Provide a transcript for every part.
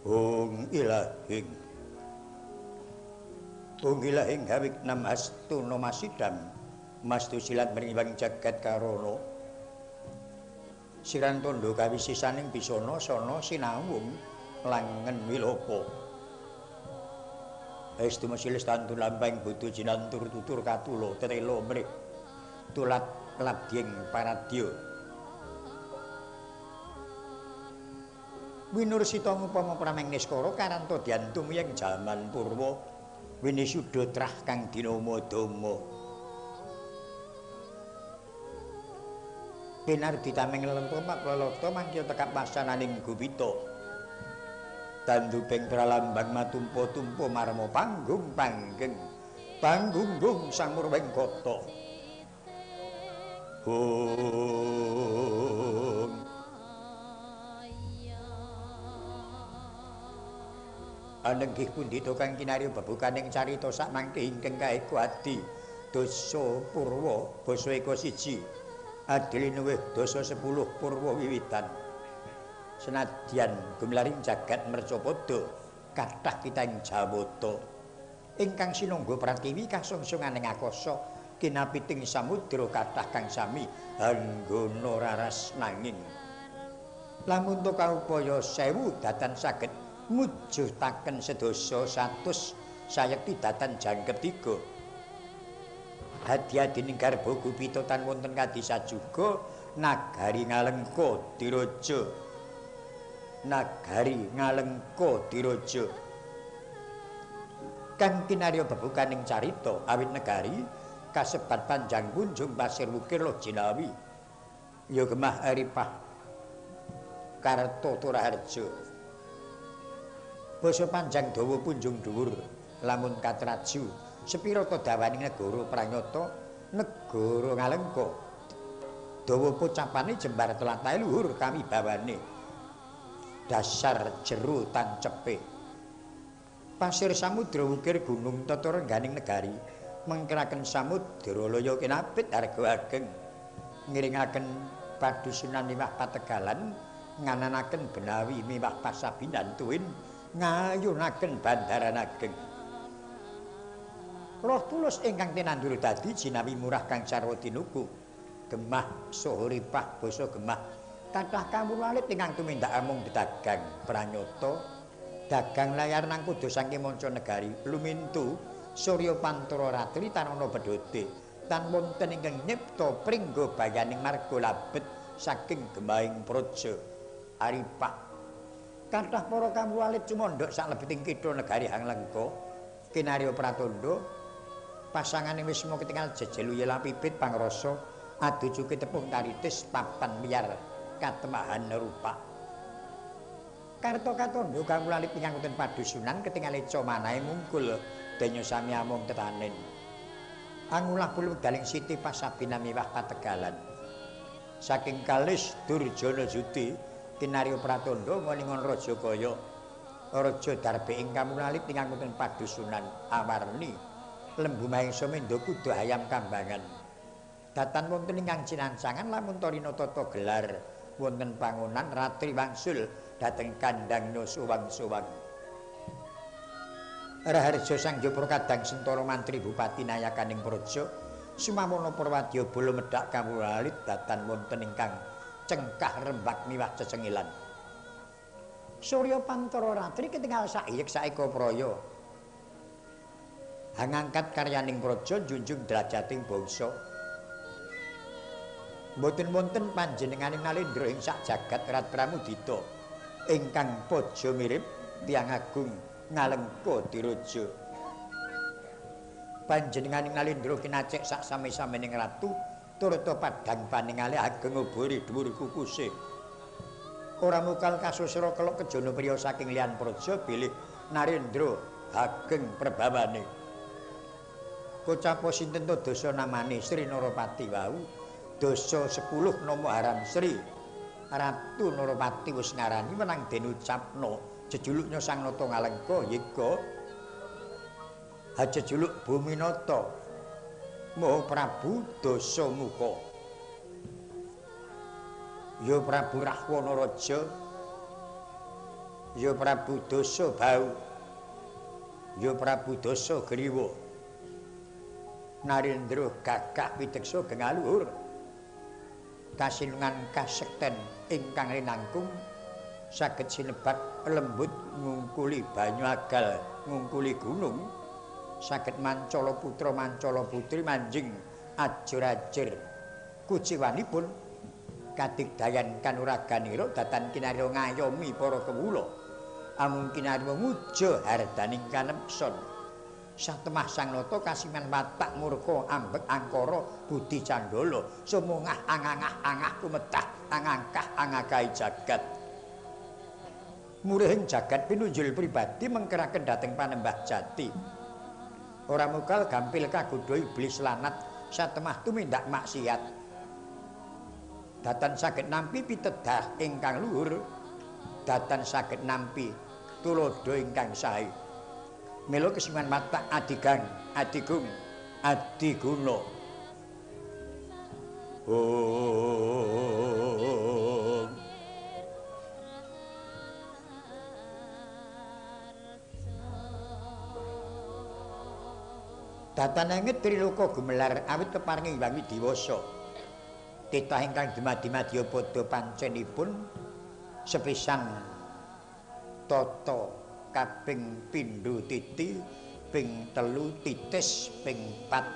Hung ilahing. Hung ilahing hawik nam astuna masidam mastu silat mriwang jagat karana. Siran tondo kawisisaning bisana sana sinawung langen wilopa. Estu mesilis tantu lampahing bodho jinantur tutur katula trela mrih tulat ladying paradya. Winursita ngupama prameng niskara karanta diantum ing jaman purwa winisuda trah kang dinama Dama. Pinardi tameng lelenta maklelata mangkya tekap wasananing gupita. Tanduping pralambang matumpa-tumpa marma panggung panggeng panggunggung sang murwing kota. Hum. Anenggih pundhita kang kinarya babukaning carita sakmangke ingkang kaeka adi dasa purwa basa eka siji adil luwih dasa 10 purwa wiwitan. Senadyan gumlaring jagat mercapada kathah kita ing Jawata ingkang sinangga pratiwi kasungsunganing akasa kinapiting samudra kathah kang sami anggana raras nanging lamun to kaupaya 1000 datan saged mujudaken sedasa 100 sayekti datan jangkep 3. Hadi-hadining garba gupita tan wonten kadisajuga nagari Ngalengka Diraja. Nagari Ngalengka Diraja. Kang kinarya bebukaning carita awit negari kasebat panjang punjung pasir wukir loh jinawi. Ya gemah aripah Karta Turaharja. Basa panjang dawa punjung dhuwur lamun katraju sepira ta dawaning negara pranyata negara Ngalengka. Dawa pocapane jembar tlatah luhur kamibawane dasar jero tancepe. Pasir samudra wukir gunung tata rengganing negari mengkeraken samudra laya kinapit harga ageng ngiringaken padusunan miwah pategalan ngananaken benawi miwah pasabinan tuwin ngayunaken bandaran ageng. Roh tulus ingkang tinandur dadi jinawi murah kang sarwa tinuku. Gemah saha ripah basa gemah kathah kawulalit ingkang tumindak amung dedagang pranyata dagang layar nang kuda saking manca negari lumintu surya pantara ratri tan ana bedhote tan wonten ingkang nyipta pringga bayaning marga labet saking gemahing praja aripah. Kathah para kawulalit cumandhak saklebeting kitha negari Hanglengka kinarya pratandha pasangane wisma ketingal jejeluye lapipit pangrasa adu cuki tepung karitis papan wiyar katemahan rupa. Karta katandha kawulalit ingkang padusunan ketingal eca manahe mungkul denya sami amung tetanen. Angulah pulu wekdaling siti pasabina miwah pategalan. Saking kalis Durjana Juti kinarya pratandha nganingon raja kaya raja darbe ing kawulalit ingkang wonten padusunan awarni lembu mahesa mendha kuda ayam kambangan. Datan wonten ingkang cinancangan lamun tarina tata gelar wonten pangonan ratri wangsul dhateng kandhang suwang-suwang. Raharja Sang Jepara kadang sentara mantri bupati nayakaning praja sumawana Purwadya bala medhak kawulalit datan wonten ingkang cengkah rembak miwah cecengilan. Surya pantara ratri ketingal saiyek saeka praya. Hangangkat karyaning praja njunjung drajating bangsa. Mboten wonten panjenenganing nalendra ing sak jagat Rat Pramudita ingkang paja mirip tiyang agung Ngalengka Diraja. Panjenenganing nalendra kinacek sak sami-samining ratu turta padhang paningale ageng obore dhuwur kukuse. Ora mukal kasusra kelok kejana priya saking liyan praja bilih Narendra ageng perbawane. Kocapa sinten to dasa namane Sri Narapati wau? Dasa 10 nama aran Sri Ratu Narapati wis ngarani wenang den ucapna jejuluknya Sang Nata Ngalengka yega hajejuluk Buminata Maha Prabu Dasamuka. Ya Prabu Rahwana Raja Ya Prabu Dasa Bau, ya Prabu Dasa Griwa, Narendra gagah piteksa gengaluhur, kasinungan kasekten ingkang linangkung saged sinebat lembut ngungkuli banyu agal ngungkuli gunung, saged mancala putra mancala putri manjing ajur-ajur kuciwanipun kadigdayan kanuraganira datan kinarya ngayomi para kawula amung kinarya nguja hardaning kanepson. Satemah Sang Nata kasiman watak murka ambek angkara budi candala sumungah angangah angah kumetah angangkah angakai jagat. Murihing jagat pinunjul pribadi mengkeraken dhateng panembah jati. Ora mukal gampil kagodha iblis lanat satemah tumindak maksiat. Datan saged nampi pitedah ingkang luhur, datan saged nampi tuladha ingkang sae. Mila kesiman watak adigang, adigung, adiguna. Om. Datan anget triloka gumelar awit keparengi Hyang Widiwasa. Titah ingkang dumadi madyapada pancenipun sepisan tata kaping pindho titi, ping telu titis, ping pat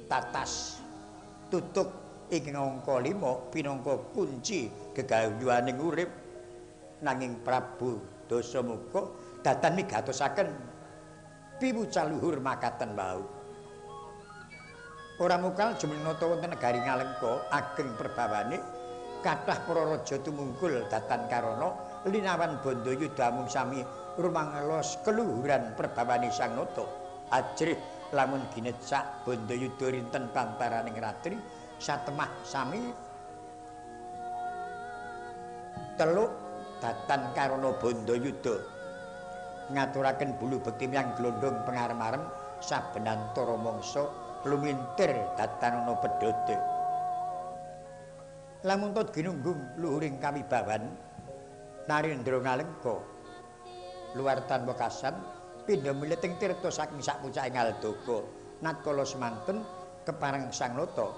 tatas. Tutuk ing angka 5 pinangka kunci gegayuhaning urip. Nanging Prabu Dasamuka datan migatosaken piwucal luhur makaten wau. Ora mukal jumeneng nata wonten negari Ngalengka ageng perbawane kathah para raja tumungkul datan karana linawan bandha yuda mung sami rumangelos keluhuran perbawane Sang Nata. Ajrih lamun ginecak bandha yuda rinten pantaraning ratri satemah sami teluk datan karana bandha yuda ngaturaken bulu bekti miyang glondong pengarem-arem saben antara mangsa lumintir datan ana pedhote. Lamun tot ginunggung luhuring kawibawan Narendra Ngalengka luar tanpa kasan pindha mileting tirta saking sak pucake Ngaldoga natkala semanten kepareng Sang Nata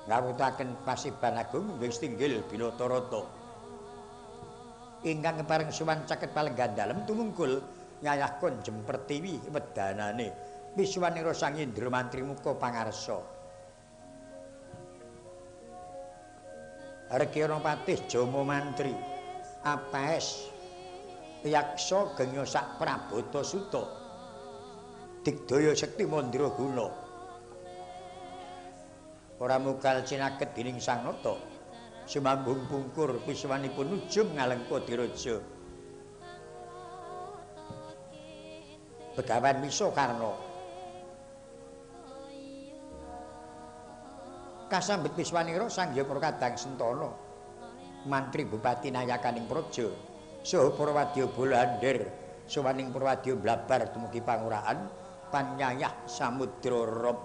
ngawutaken pasiban agung wis tinggil Binatarata ingkang kepareng sowan caket palenggan dalem tumungkul yayah konjem pertiwi wedanane piswanira Sang Indra Mantri muka pangarsa. Rekyana Patih Jama Mantri Apaes Yaksa genya sak Prabata Suta Digdaya Sekti Mandraguna. Ora mukal cinaket dening Sang Nata sumambung pungkur piswanipun ujung Ngalengka diraja. Begawan Wisakarna kasambet piswanira Sang Hyang Kadang Sentana mantri bupati nayakaning praja saha para wadya bolander sowaning para wadya blabar dumugi panguraan panyayah samudra rob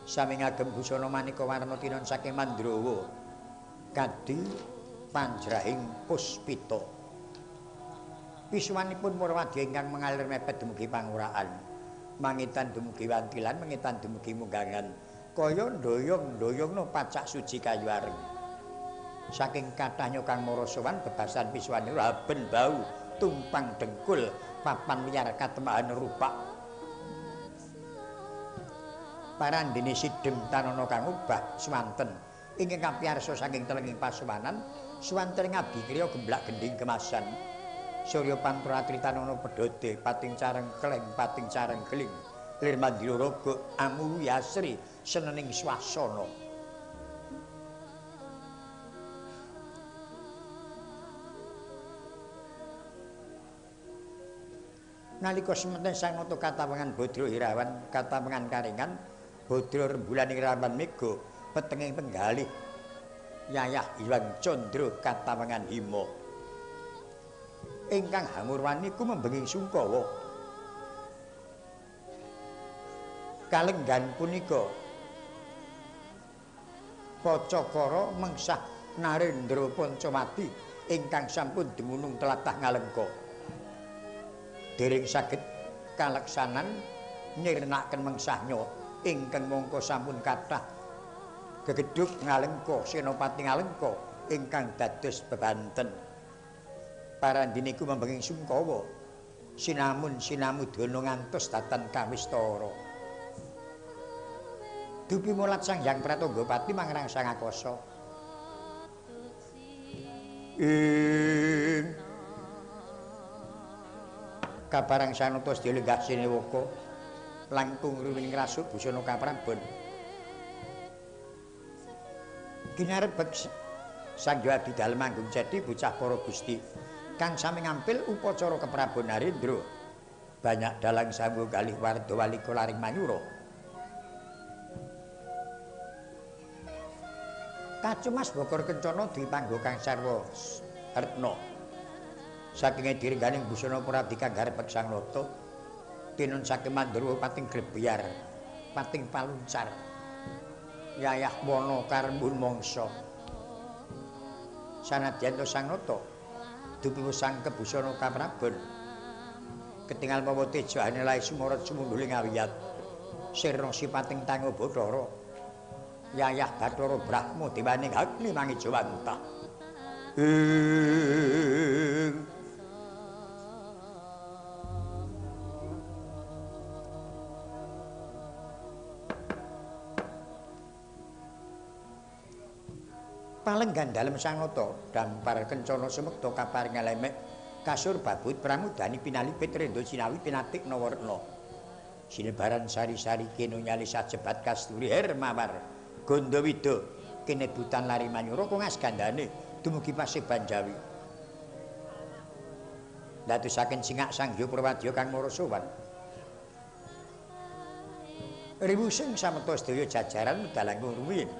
sami ngagem busana maneka warna tinon saking Mandrawa kadi panjrahing puspita. Piswanipun para wadya ingkang mengalir mepet dumugi panguraan mangitan dumugi wantilan mangitan dumugi munggangan kaya ndoyong-ndoyongno pacak suci kayu areng. Saking kathahnya kang mara sowan bebasan piswanira haben bau tumpang dengkul papan wiyar katemahan rupak. Parandene sidhem tanana kang obah swanten ingkang kapiyarsa saking telenging pasuwanan swanten ngabikriya gemblak gendhing kemasan. Surya panturatri tanana pedhode pating careng kleng pating careng keling lir mandira raga amu yasri senening swasana. Nalika semanten Sang Nata katawengan Badra Hirawan katawengan karingan Badra rembulan Irawan mega petenging penggalih yayah Hyang Candra katawengan hima ingkang hamurwani kumembenging sungkawa. Kalenggan punika Pacakara mengsah Narendra Pancamati ingkang sampun dumunung tlatah Ngalengka. Dereng saged kaleksanan nyirnaken mengsahnya ingkang mangka sampun kathah gegedhug Ngalengka, Senopati Ngalengka ingkang dados bebanten. Parandiniku membenging sungkawa sinamun sinamudana ngantos datan kawistara. Dupi mulat Sang Hyang Pratanggapati mangrang Sang Akasa. Ing kaparang sanata sedya lenggah sinewaka langkung rumiyin ngrasuk busana kaprabon. Kinarep Sang Hyang Abdi Dalem Manggung Ceti bocah para gusti kang sami ngampil upacara keprabon Narendra. Banyak dalang sanggo galih warda walika laring manyura. Kacumas Bokor Kencana dipanggo kang sarwa retna. Saking direngganing busana para abdi kang garep Sang Nata, tinun saking Mandurwa pating glebyar, pating paluncar. Yayah wana karembun mangsa. Sanadyan to Sang Nata dupi sang kebusana kaprabon. Ketingal mawa teja anelae sumorot sumundhuling awiyat. Sirna sipating tango bathara. Yayah Bathara Brahma dewaning Agni mangijawantah. Palenggan dalem Sang Nata dampar kencana sumekta kaparing lemek kasur babut pramudani pinalipit rendha cinawi pinatik nawarna. Sinebaran sari-sari kene nyali sajebat kasturi hermawar Gondowida kinebutan lari manyura kongas gandane dumugi Paseban Jawi. Ndatusaken singak Sang Hyang Purwadya kang mara sowan. Riwusing sameta sedaya jajaran medal langkung rumiyin.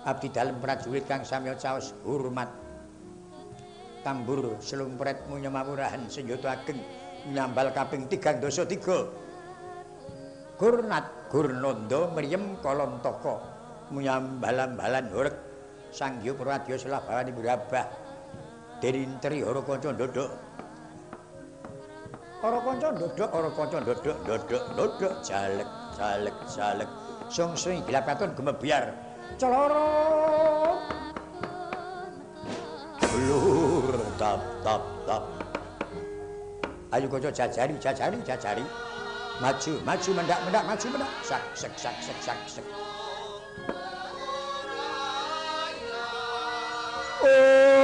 Abdi dalem prajurit kang samya caos hormat. Tambur slumpret munyemawurahan senjata ageng nyambal kaping 33. Gurnat Gurnanda mriyem kalantaka munyambal-ambalan horeg Sang Hyang Purwadya selah bawani brabah. Denin tri ora kanca ndodhok. Ora kanca ndodhok, ora kanca ndodhok, ndodhok, ndodhok jalek, jalek, jalek. Sungsung gilap katon gemebyar. Celorot. Blur tap tap tap. Ayo kanca jajari, jajari, jajari. Maju, maju mendak, mendak, maju mendak. Sak sek sak sek sak sek. Om.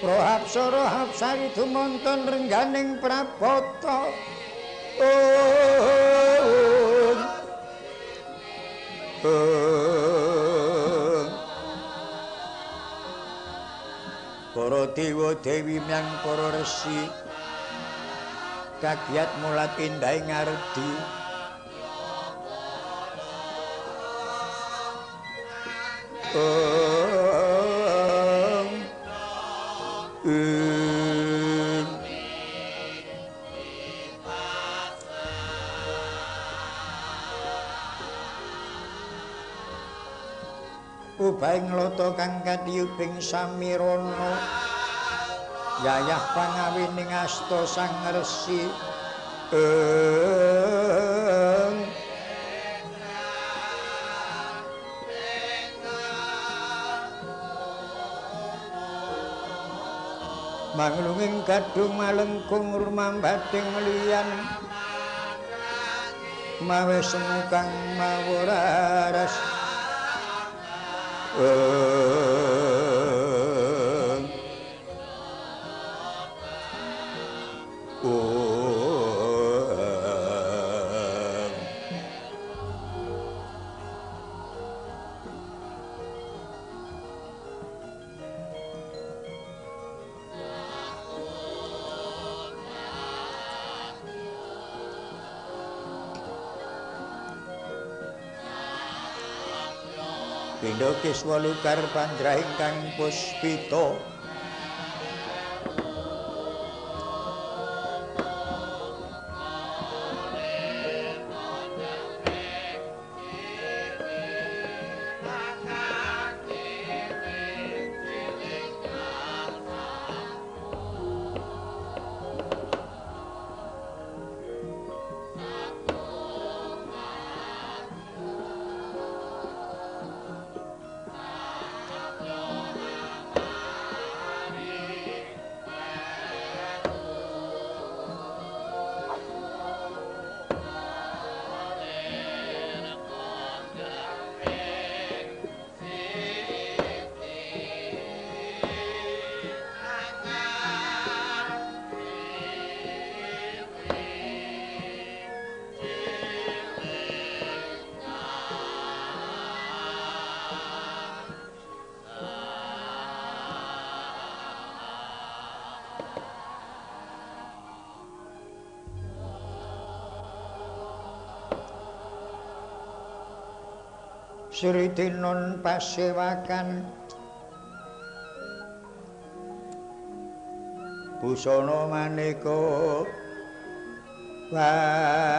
Prahapsara hapsari dumonton rengganing prabata. Om. Om. Para dewa dewi myang para resi kagiat mulat indah ngardi. Om. Om. Ubahing lata kang katiyubing samirana yayah pangawining asta sang resi. Om. Manglunging gadung malengkung rumambating liyan mawe semu kang mawuraras. Om. Om. Benda kiswa lugar panjrah ingkang puspita. Sri Tinon pasewakan busana maneka warna.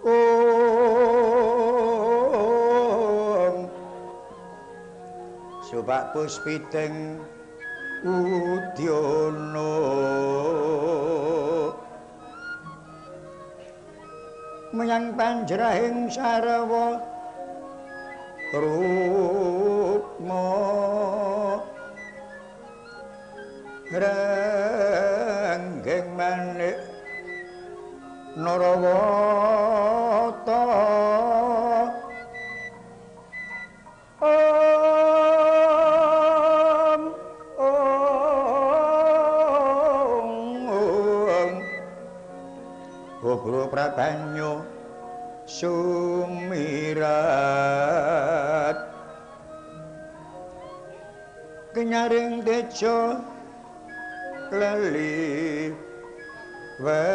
Om Subak puspiteng udyana menyang panjrahing sarwa rukma renggeng manik Narawata. Om Om Om Bobro Prabanyo sumirat kenyaring tejo leli weran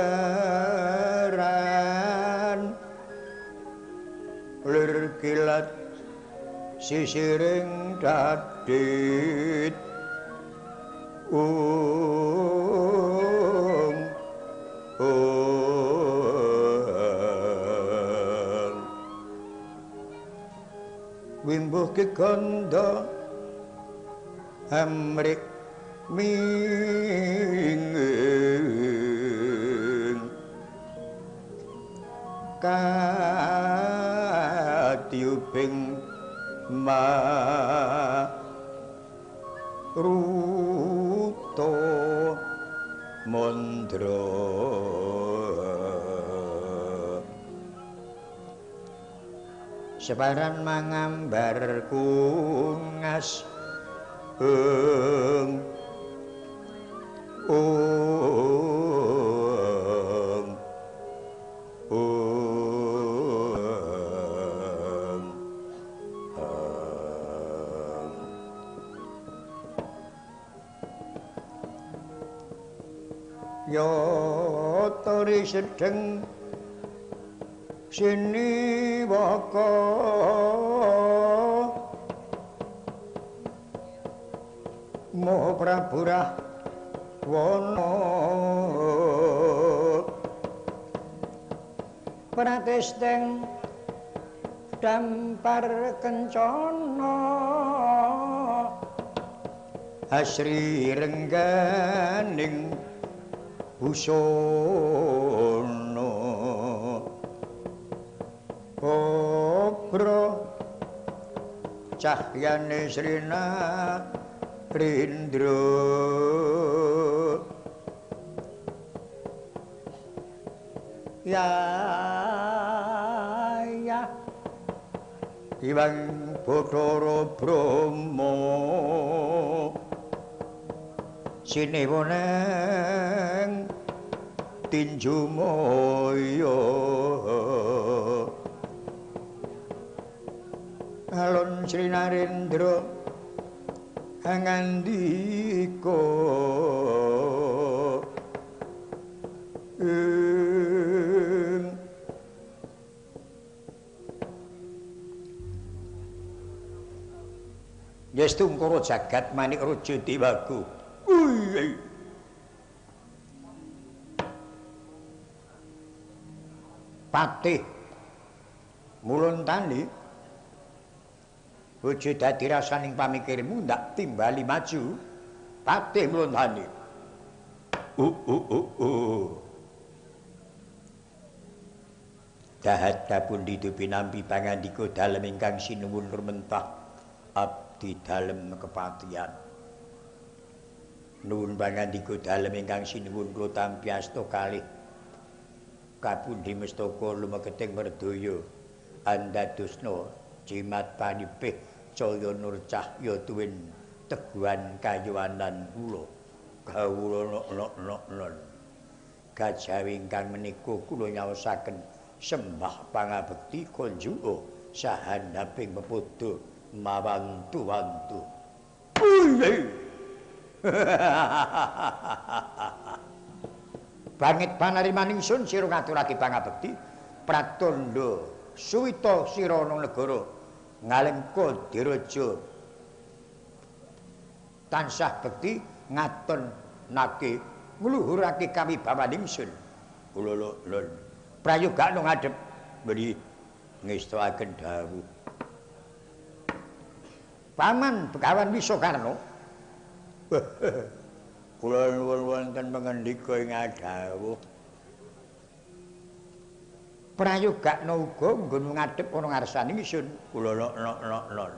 lir kilat sisiring dadit ung ung wimbuh kegandha amrik minging katiuping maruta mandra. Separan mangambar kungas ung ung ung ya tori sedeng siniwaka Maha Prabu Rahwana pratesteng dampar kencana asri rengganing busana obro cahyane Srina Rindra ya ya Iwang Bathara Brahma sinewaneng tinju maya alon Sri Narendra ngandika ing Ngestu ngkara jagat manik raja dewaku. Patih Mulontani aja dadi rasaning pamikirmu ndak timbali maju. Patih Mulontani. Dahat kapundi pinampi pangandika dalem ingkang sinuwun rumentah abdi dalem kepatihan. Nuwun pangandika dalem ingkang sinuwun kula tampi asta kalih kapundi mestaka lumeketing merdaya andadosna jimat panipih caya nur cahya tuwin teguhan kayuwanan kula kawula nok-nok-nok. Gajawi ingkang menika kula nyaosaken sembah pangabekti konjuka sahandaping pepodo mawantu-wantu. Bangit panariman ingsun sira ngaturake pangabekti pratandha suwita sira ana negara Ngalengka diraja tansah bekti ngaton nake ngluhurake kawibawan ingsun. Kula lon prayogakno ngadhep beli ngestoaken dawuh. Paman Begawan Wisakarna. Kula nuwun wonten pangandika ing dawuh. Prayogakno uga nggon ngadhep ana ngarsane ingsun. Kula lon.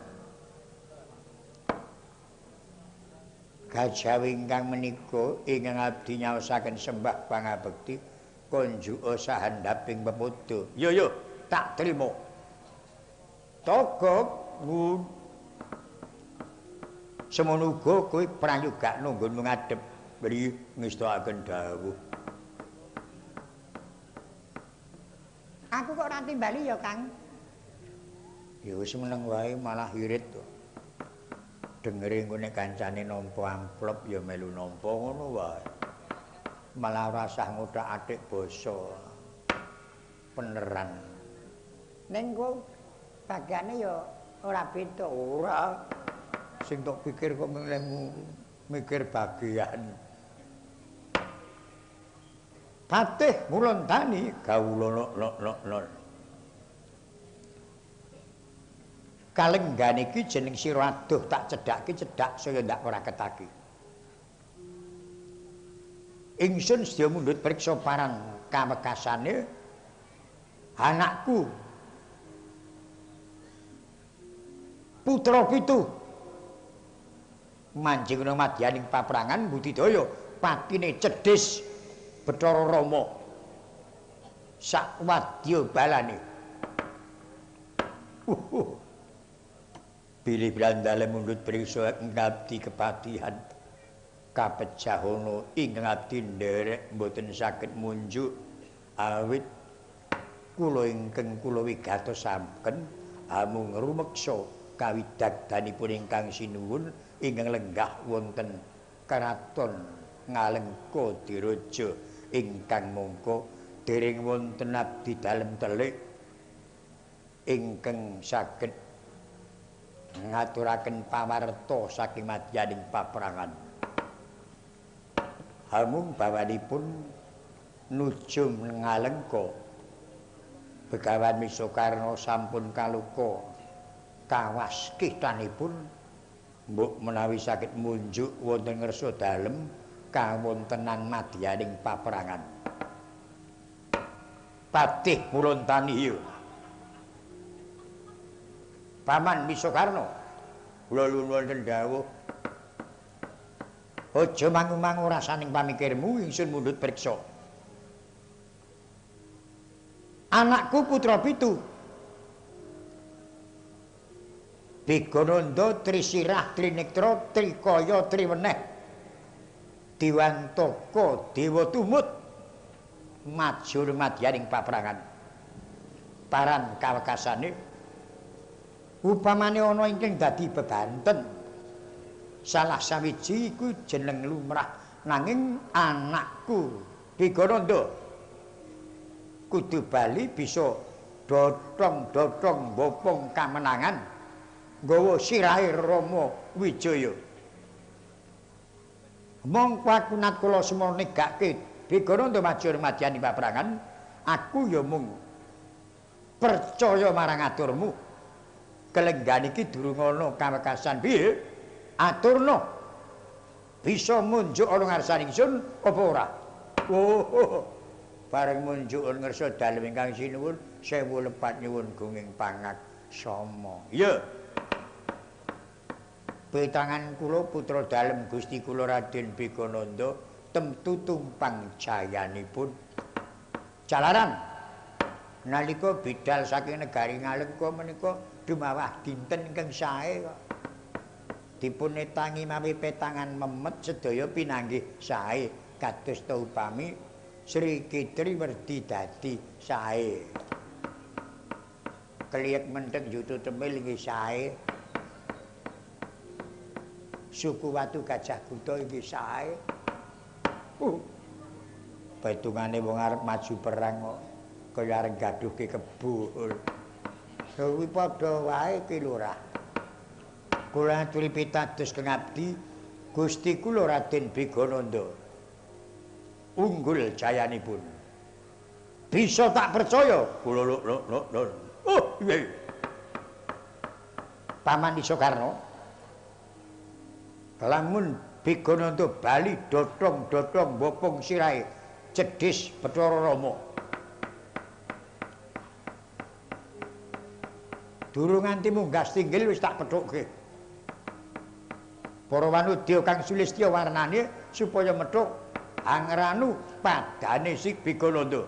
Gajawi ingkang menika ingkang abdi nyaosaken sembah pangabekti konjuka sahandaping pepodo. Yo yo, tak trima. Togok ngun. Semono uga kowe prayogakno nggonmu ngadhep mriki ngestokaken dawuh. Aku kok ora timbali ya, Kang? Ya wis meneng wae malah irit to. Dengere engko nek kancane nampa amplop ya melu nampa ngono wae. Malah ora usah ngothak-athik basa. Peneran. Ning kok bagiane ya ora beda. Ora. Sing tok pikir kok milihmu mikir bagian. Patih Mulontani kawula lok-lok-lok. Kalenggan iki jeneng sira aduh tak cedhake cedhak saya ndak ora ketaki. Ingsun sedya mundhut priksa parang kamekasane anakku putra pitu manjing ana madyaning paprangan budidaya patine cedhis Bathara Rama sak wadya balane. Bilih brandale mundhut priksa ngabdi kepatihan kapejahana ingkang abdi nderek mboten saged munjuk awit kula ingkang kula wigatosaken amung rumeksa kawidagdanipun ingkang sinuwun ingkang lenggah wonten karaton Ngalengka Diraja ingkang mongko dereng wonten abdi dalem telik ingkang saged ngaturaken pawarta saking madyaning paprangan. Hamung bawanipun nujum Ngalengka Begawan Wisakarna sampun kaluka kawas kitanipun mbok menawi saged munjuk wonten ngersa dalem kawontenan madyaning paprangan. Patih Mulontani iya. Paman Wisakarna, kula nuwun wonten dawuh. Aja mangu-mangu rasaning pamikirmu, ingsun mundhut priksa. Anakku putra pitu Bigananda Trisirah Trinektra Trikaya Triweneh Diwantaka Dewa Tumut maju madyaning paprangan. Paran kawekasane upamane ana ingkang dadi bebanten salah sawiji iku jeneng lumrah, nanging anakku Bigananda kudu bali bisa dotong-dotong bopong kamenangan. Nggawa sirahe Rama Wijaya. Mongko aku natkala semana negake Begananda maju madyaning paprangan, aku ya mung percaya marang aturmu. Kelenggan iki durung ana kawekasan piye? Aturna. Bisa munjuk ana ngarsaning ingsun apa ora? Oh, bareng munjuk ana ngarsa dalem ingkang sinuwun, sewu lepat nyuwun gunging pangaksama. Iya. Petangan kula putra dalem Gusti kula Raden Begananda temtu tumpang jayanipun. Jalaran nalika bidal saking negari Ngalengka menika dumawah dinten ingkang sae kok. Dipun etangi mawi petangan memet sedaya pinanggih sae kados ta upami Sri Kitri werdi dadi sae. Kliyek menthek yuta temil inggih sae. Suku Watu Gajah Buta inggih sae. Petungane wong arep maju perang kok kaya arep gaduhke kebo. Kuwi padha wae ki lurah. Kula aturi pitados kengabdi Gusti kula Raden Begananda. Unggul jayanipun. Bisa tak percaya kula lho lho lho. Oh, iya. Paman Isokarno. Lamun Begananda bali dotong-dotong bopong sirahe cedhis Bathara Rama. Durung nganti munggah tinggil wis tak pethukke. Para wanudya kang sulistya warnane supaya methuk angranu padane si Begananda.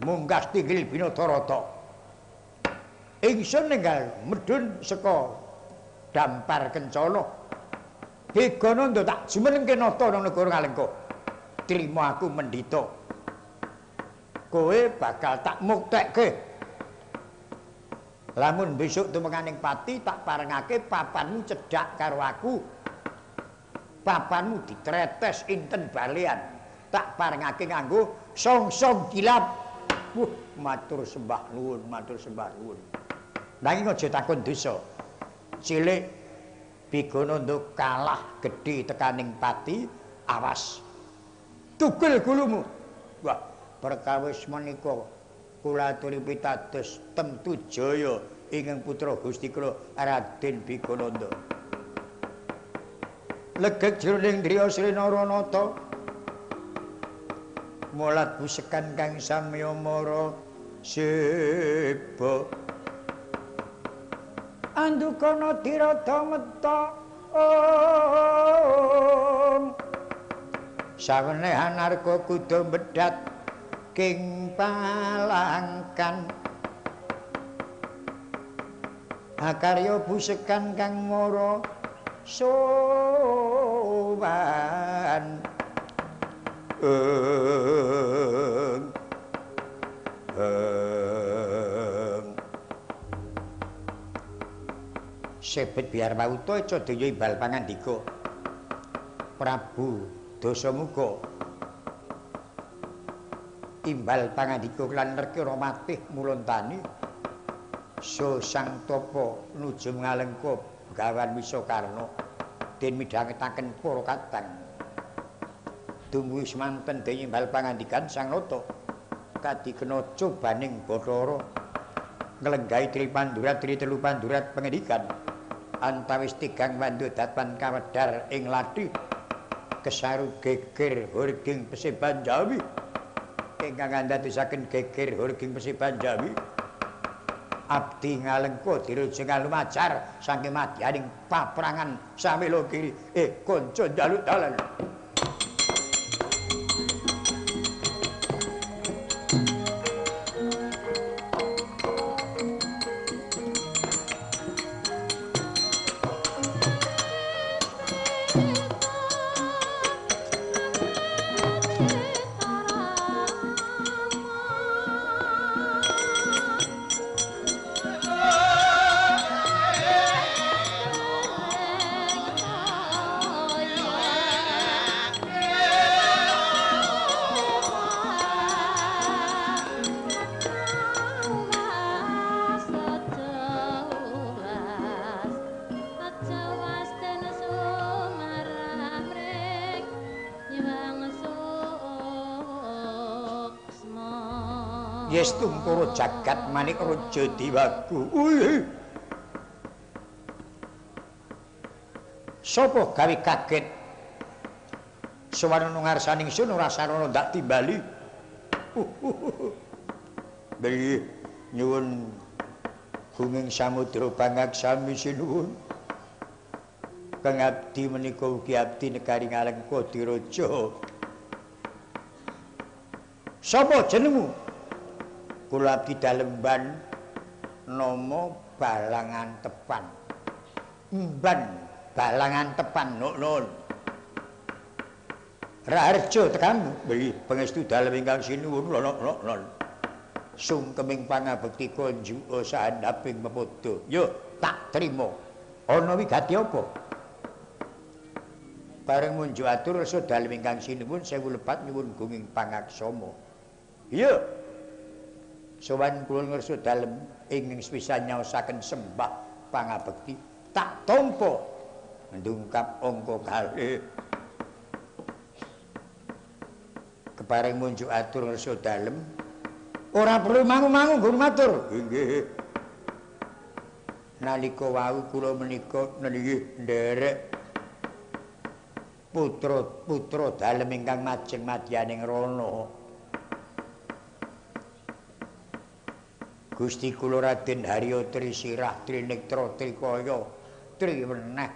Munggah tinggil Binadarata. Ingsun ninggal medhun saka Dampar Kencana. Begananda tak jumenengke nata nang negara Ngalengka. Trima aku mendhita. Kowe bakal tak muktekke. Lamun besok tumekaning pati tak parengake papanmu cedhak karo aku. Papanmu ditretes inten balean. Tak parengake nganggo song-song kilap. Wuh, matur sembah nuwun, matur sembah nuwun. Nanging aja takon dosa. Cilik Begananda kalah gedhe tekaning pati, awas. Tugel gulumu. Wah, perkawis menika kula aturi pitados temtu jaya ingkang putra Gusti kula Raden Begananda. Legeg jroning driya Sri Naranata. Molat busekan kang samya mara seba. Andukana dirada meta om. Sawenehan arga kuda bedhat king palangkan. Akarya busekan kang mara sowan. Sebet biar pauta cadaya imbal pangandika Prabu Dasamuka. Imbal pangandika lan Nerkira matih mulontani so sang tapa nuju Ngalengka Begawan Wisakarna den midhangetaken para kadang. Dumugi semanten den imbal pangandikan Sang Nata kadigena cobaning Bathara nglenggahi tri pandurat tri telu pandurat pengendikan antawis tigang wandu datpan kawedhar ing lathi kesaru geger hurging Peseban Jawi ingkang andadosaken geger hurging Peseban Jawi abdi Ngalengka dirujeng lumajar saking madyaning paprangan samela kiri kanca njaluk dalan. Yeah. Yestungkara jagat manik raja dewaku. Sapa gawe kaget? Sowan ana ngarsaning sun ora sarana ndak timbali. Nggih, nyuwun gunging samudra pangaksami sinuwun. Kang abdi menika ugi abdi negari Ngalengka Diraja. Sapa jenengmu? Kula abdi dalemban nama Balangantepan. Mban Balangantepan nun. Raharjo tekamu. Nggih, pangestu dalem ingkang sinuwun lon. Sungkeming pangabekti konjuka sahandaping pepodo. Yo, tak trima. Ana wigati apa? Bareng munjuk atur rasa dalem ingkang sinuwun sewu lepat nyuwun gunging pangaksama. Iya. Sowan kula ngersa dalem ingkang sepisan nyaosaken sembah pangabekti tak tampa ndungkap angka kalih. Kepareng munjuk atur ngersa dalem ora perlu mangu-mangu nggon matur. Nggih. Nalika wau kula menika nggih nderek putra-putra dalem ingkang majeng madyaning rana. Gusti kula Raden Harya Trisirah Trinektra Trikaya Triweneh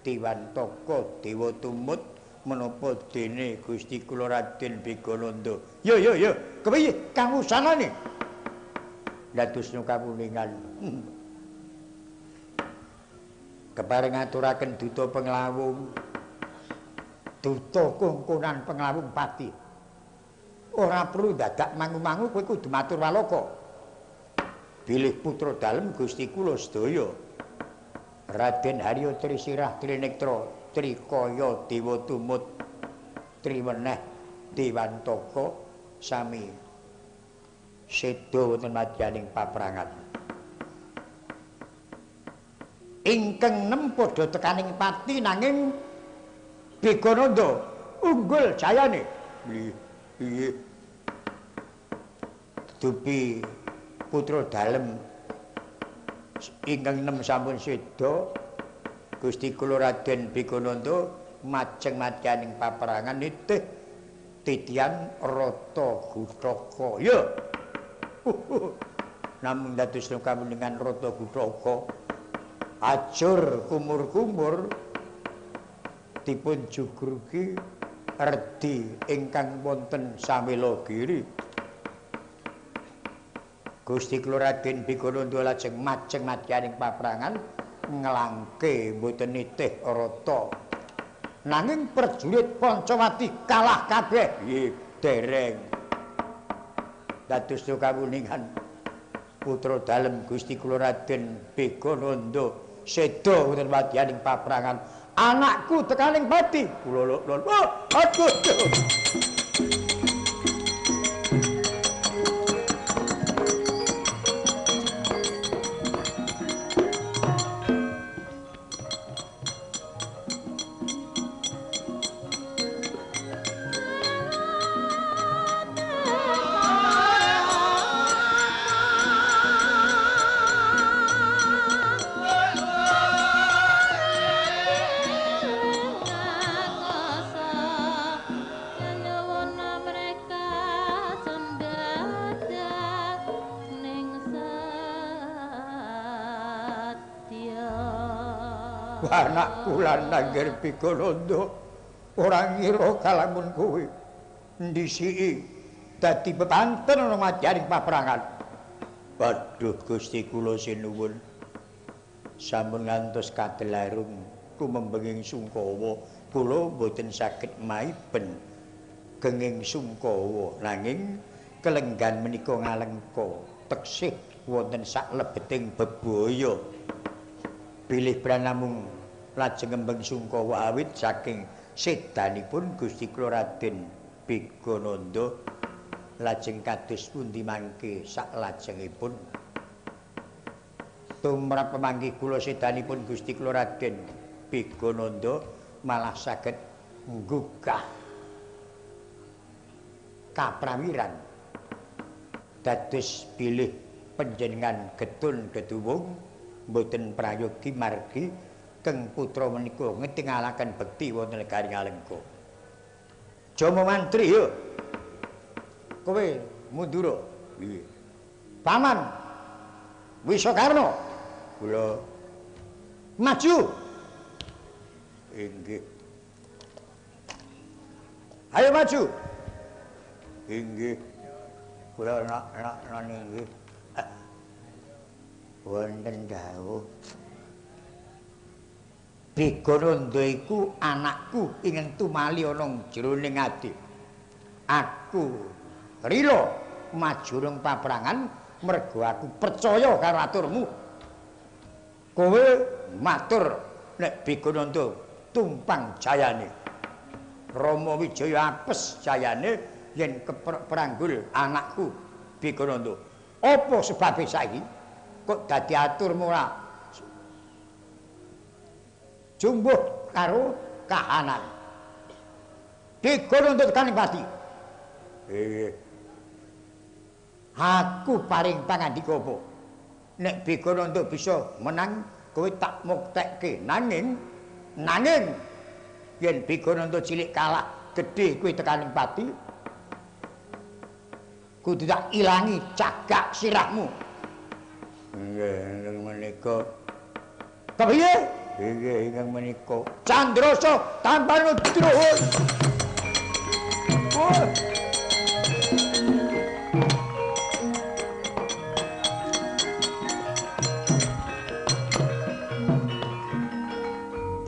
Diwantaka Dewa Tumut menapa dene Gusti kula Raden Begananda. Yo yo yo, kepiye kang usanane? Dados kapuningan. Kepareng ngaturaken duta penglawung. Duta kungkunan penglawung pati. Ora perlu dadak mangu-mangu kowe kudu matur walaka. Bilih putra dalem Gusti kula sedaya Raden Harya Trisirah Trinektra Trikaya Dewa Tumut Triweneh Dewantaka sami seda wonten madyaning paprangan. Ingkang nem padha tekaning pati nanging Begananda unggul jayane. Nggih. Dupi putra dalem ingkang nem sampun seda Gusti kula Raden Begananda majeng madyaning paperangan nitih titian Rata Guthaka. Ya. Namung dados kamuningan Rata Guthaka ajur kumur-kumur dipun jugrugi redi ingkang wonten Samilagiri. Gusti kula Raden Begananda lajeng majeng madyaning paperangan nglangke mboten nitih rata. Nanging prajurit Pancawati kalah kabeh. Nggih, dereng. Dados kawuningan putra dalem Gusti kula Raden Begananda seda wonten madyaning paperangan. Anakku tekaning pati. Kula lon. Oh, aduh. Anakku lanang Begananda ora ngira kalamun kowe ndhisiki dadi bebanten ana madyaning paperangan. Waduh Gusti kula sinuwun sampun ngantos kadelarung kumembenging sungkawa kula mboten saged maiben genging sungkawa nanging kelenggan menika ngalengka teksih wonten saklebeting bebaya. Bilih pranamung lajeng ngembeng sungkawa awit saking sedanipun Gusti kula Raden Begananda lajeng kados pundi mangke saklajengipun tumrap pemanggih kula sedanipun Gusti kula Raden Begananda malah saged nggugah kaprawiran. Dados bilih panjenengan getun geduwung mboten prayogi margi keng putra menika ngetingalaken bekti wonten negari Ngalengka. Jama mantri yo. Kowe mundura. Nggih. Paman Wisakarna kula maju. Inggih. Ayo maju. Inggih. Kula nak nggih. Wonten dawuh. Bigananda iku anakku ingkang tumali ana jroning ati. Aku rila maju ing paprangan mergo aku percaya karo aturmu. Kowe matur nek Bigananda tumpang jayane. Rama Wijaya apes jayane yen keprek pranggul anakku Bigananda. Apa sebabe saiki kok dadi aturmu ora jumbuh karo kahanan? Bigananda tekaning pati. Aku paring pangandika apa? Nek Bigananda bisa menang, kowe tak muktekke. Nanging yen Bigananda cilik kalah, gedhe kowe tekaning pati, kudu tak ilangi cagak sirahmu. Nggih, menika. Kepiye? Nggih, ingkang menika. Candrasa tanpa nuduh.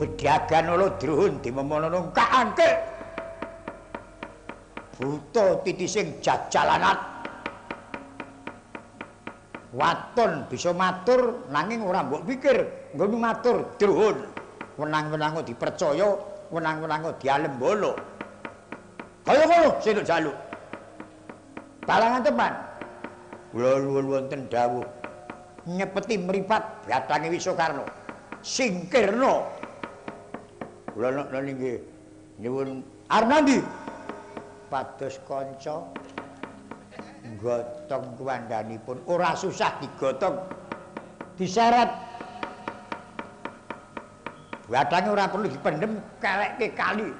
Bedhagan ala druhun dimemono kaangke. Buta titising jajalanat. Waton bisa matur nanging ora mbok pikir nggon matur druhun. Wenang-wenango dipercaya, wenang-wenango dialembolo. Kaya ngono sing jaluk. Balangan teman. Kula nuwun wonten dawuh. Nyepeti mripat bathange Wisakarna. Singkirna. Kula nek nggih nyuwun arep nandi? Pados kanca gotong kuwandhanipun ora susah digotong, diseret. Bathange ora perlu dipendhem, kelekke kali.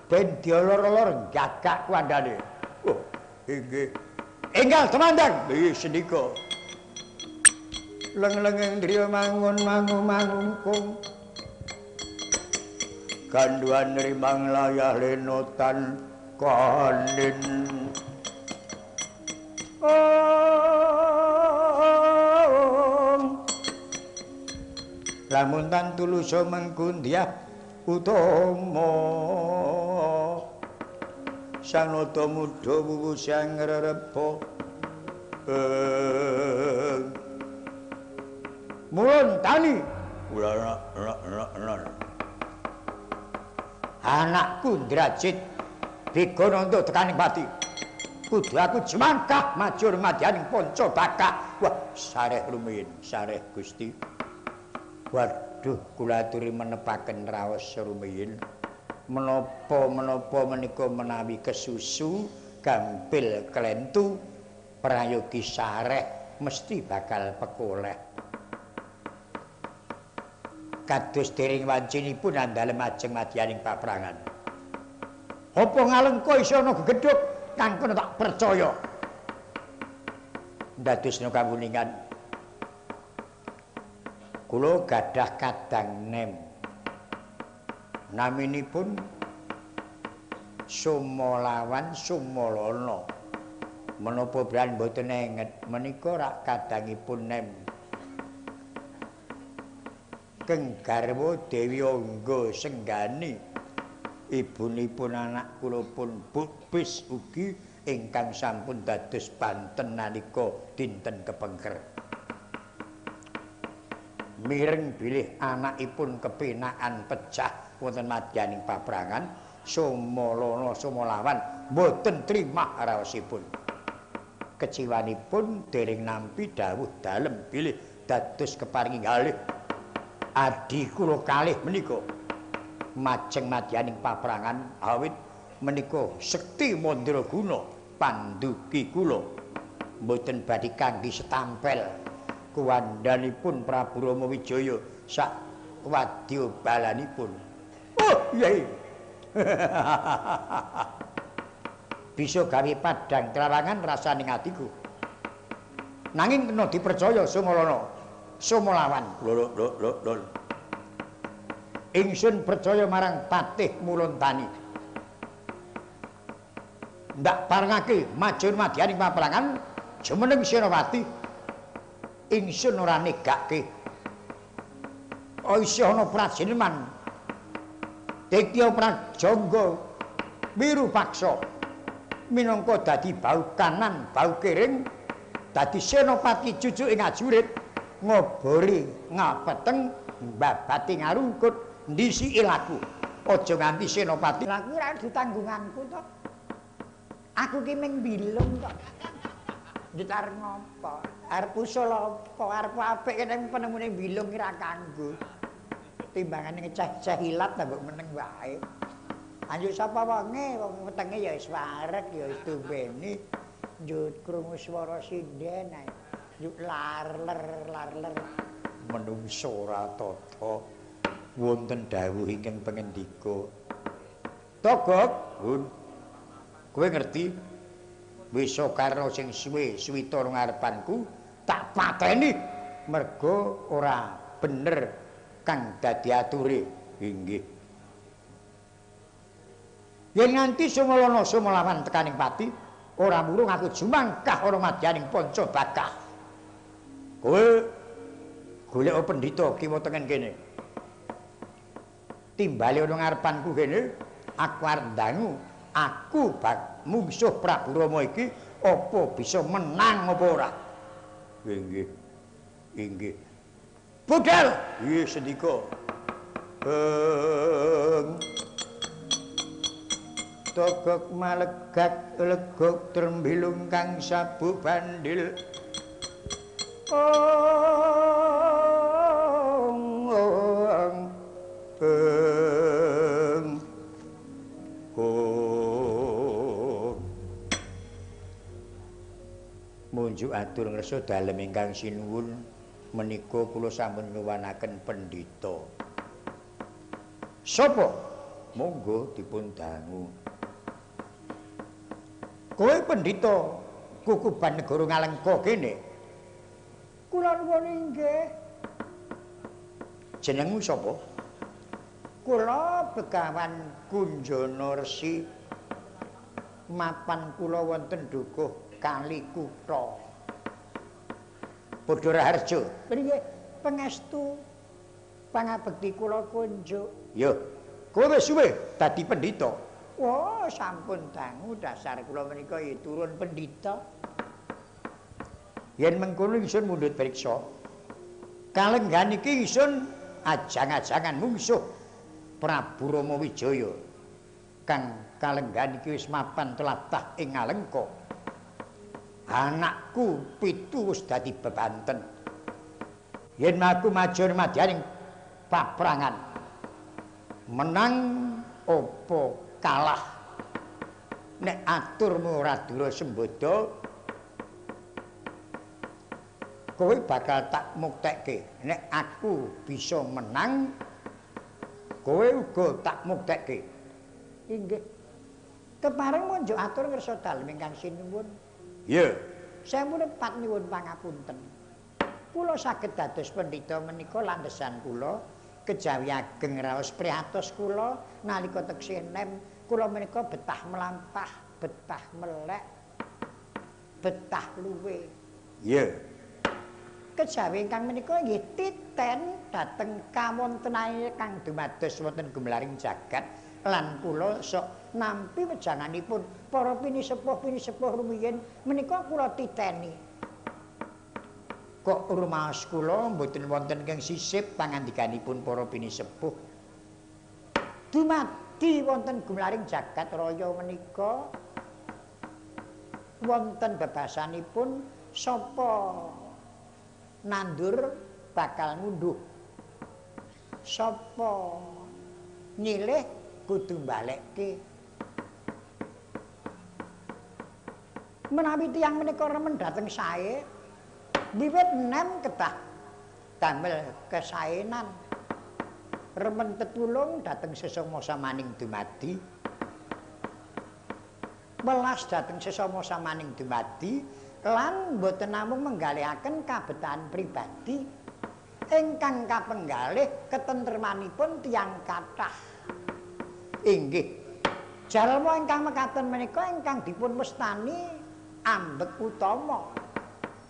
Ben diolor-olor gagak kuwandhane. Oh, inggih. Enggal tumandang. Nggih sendika. Leng-lenging driya mangun mangu mangungkung. Ganduan rimang layah lenotan kanin. Om. Lamun tan tulusa mengkundiah utama. Sang nata muda wuwu sang rerepa. Mulun tani. Kula anakku Ndrajit Bigananda tekaning pati. Kudu aku jemangkah majur madyaning panca bakah. Wah, sareh rumiyin, sareh Gusti. Waduh, kula aturi menepaken raos rumiyin. Menapa-menapa menika menawi kesusu gampil klentu prayogi sareh mesti bakal pekoleh. Kados dering wancinipun andalem ajeng madyaning paprangan. Apa Ngalengka iso ana gegedhug kang kono tak percaya. Ndadosna kawuningan kula gadah kadang nem. Naminipun Sumalawan Sumalana. Menapa bran mboten enget menika rak kadangipun nem. Keng garwa Dewi Angga Senggani, ibunipun anak kula pun Bukbis ugi ingkang sampun dados banten nalika dinten kepengker. Mireng bilih anakipun kepenakan pecah wonten madyaning paprangan, Sumalana Sumalawan mboten trimah raosipun. Keciwanipun dereng nampi dawuh dalem bilih dados keparingi galih adi kula kalih menika majeng madyaning paprangan awit menika sekti mandraguna. Panduki kula mboten badhe kangge setampel kuwandhanipun Prabu Rama Wijaya sak wadya balanipun. Oh, iya. Bisa gawe padhang trawangan rasane atiku. Nanging kena dipercaya Sumalana, Sumalawan. Lho lho lho lho. Ingsun percaya marang Patih Mulontani. Ndak parengake majun madyaning paperangan jumeneng Senopati. Ingsun ora negake. Oh, isih ana prajeniman Ditya Prajangga Wirupaksa minangka dadi bau kanan, bau kiring, dadi senopati cucu ing ajurit ngobori ngapeteng mbabati ngarungkut ndisiki laku. Aja nganti senopati. Lah kuwi ora ditanggunganku to. Aku ki ming bilung kok. Ndut arep ngopo? Arep usul apa? Arep apik kene penemune bilung ki ra kanggo. Timbangane ngeceh-ceh ilat ta mbok meneng wae. Anjuk sapa wonge, wong wetenge ya wis wareg ya wis tumbeni. Njut krungu swara sinden ae. Njuk larler larler. Menungso ora tata. Wonten dawuh ingkang pangendika. Togok, Hun. Kowe ngerti? Wisakarna sing suwe suwita ngarepanku tak pateni merga ora bener kang dadi ature. Inggih. Yen nganti Sumalana Sumalawan tekaning pati, ora murung aku jumangkah ana madyaning panca bakah. Kowe golek pendhita kiwa tengen kene. Timbale ana ngarepanku kene, aku arep ndangu, aku bak mungsuh Prabu Rama iki apa bisa menang apa ora? Inggih. Inggih. Budal. Nggih sendika. Togok malegak legok trembilung kang sabuk bandil. Ong ong eng. Ong. Munjuk atur ngresa dalem ingkang sinuwun menika kula sampun nyuwunaken pendhita. Sapa? Monggo dipun dangu. Kowe pendhita kukuban negara Ngalengka kene. Kula nuwun inggih. Jenengmu sapa? Kula Begawan Kunjana Resi. Mapan kula wonten Dukuh Kali Kutha. Padha Raharja. Priye pangestu pangabekti kula kunjuk. Ya, kowe wis suwe dadi pendhita. Wah, sampun dangu dasar kula menika ya turun pendhita. Yen mengkono ingsun mundhut priksa. Kalenggan iki ingsun ajang-ajangan mungsuh Prabu Rama Wijaya. Kang kalenggan iki wis mapan tlatah ing Ngalengka. Anakku pitu wis dadi bebanten. Yen aku maju madyaning paprangan, menang apa kalah, nek aturmu ora dura sembada, kowe bakal tak muktekke. Nek aku bisa menang, kowe uga tak muktekke. Inggih. Kepareng munjuk atur ngersa dalem ingkang sinuwun. Iya. Sampun lepat nyuwun pangapunten. Kula saged dados pendhita menika landesan kula kejawi ageng raos prihatos kula nalika teksih nem kula menika betah melampah, betah melek, betah luwe. Iya. Kejawi ingkang menika nggih titen dhateng kawontenane kang dumados wonten gumlaring jagat lan kula sok nampi wejanganipun para pinisepuh-pinisepuh rumiyin menika kula titeni. Kok rumaos kula mboten wonten ingkang sisip pangandikanipun para pinisepuh. Dumadi wonten gumlaring jagat raya menika wonten bebasanipun sapa nandur bakal ngunduh, sapa nyilih kudu mbalekke. Menawi tiyang menika remen dhateng sae, wiwit nem kedah damel kesaenan. Remen tetulung dhateng sesama samaning dumadi. Welas dhateng sesama samaning dumadi lan boten namung menggalihaken kabetahan pribadi ingkang kapenggalih ketentremanipun tiyang kathah. Inggih. Jalma ingkang mekaten menika ingkang dipun wastani ambek utama.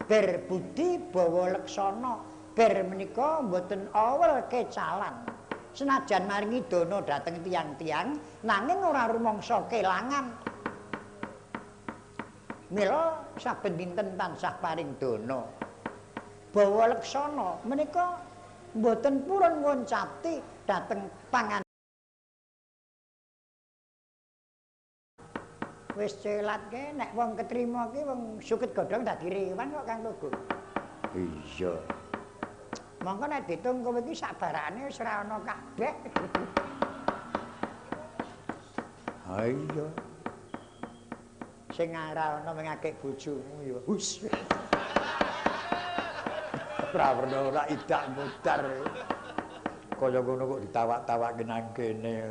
Berbudi bawa leksana, ber menika mboten awel kecalan. Senajan maringi dana dhateng tiyang-tiyang nanging ora rumangsa kelangan. Mila saben dinten tansah paring dana. Bawa leksana menika mboten purun ngoncati dhateng pangan. Wis celat ke nek wong ketrima ki wong suket godhong dadi rewan kok Kang Lugu. Iya. Mongko nek ditung kowe iki sak barakane wis ora ana kabeh. Ha iya. Sing ora ana mengakek bojomu ya. Hus. Ora werna ora idak mudar. Kaya ngono kok ditawak-tawakke nang kene.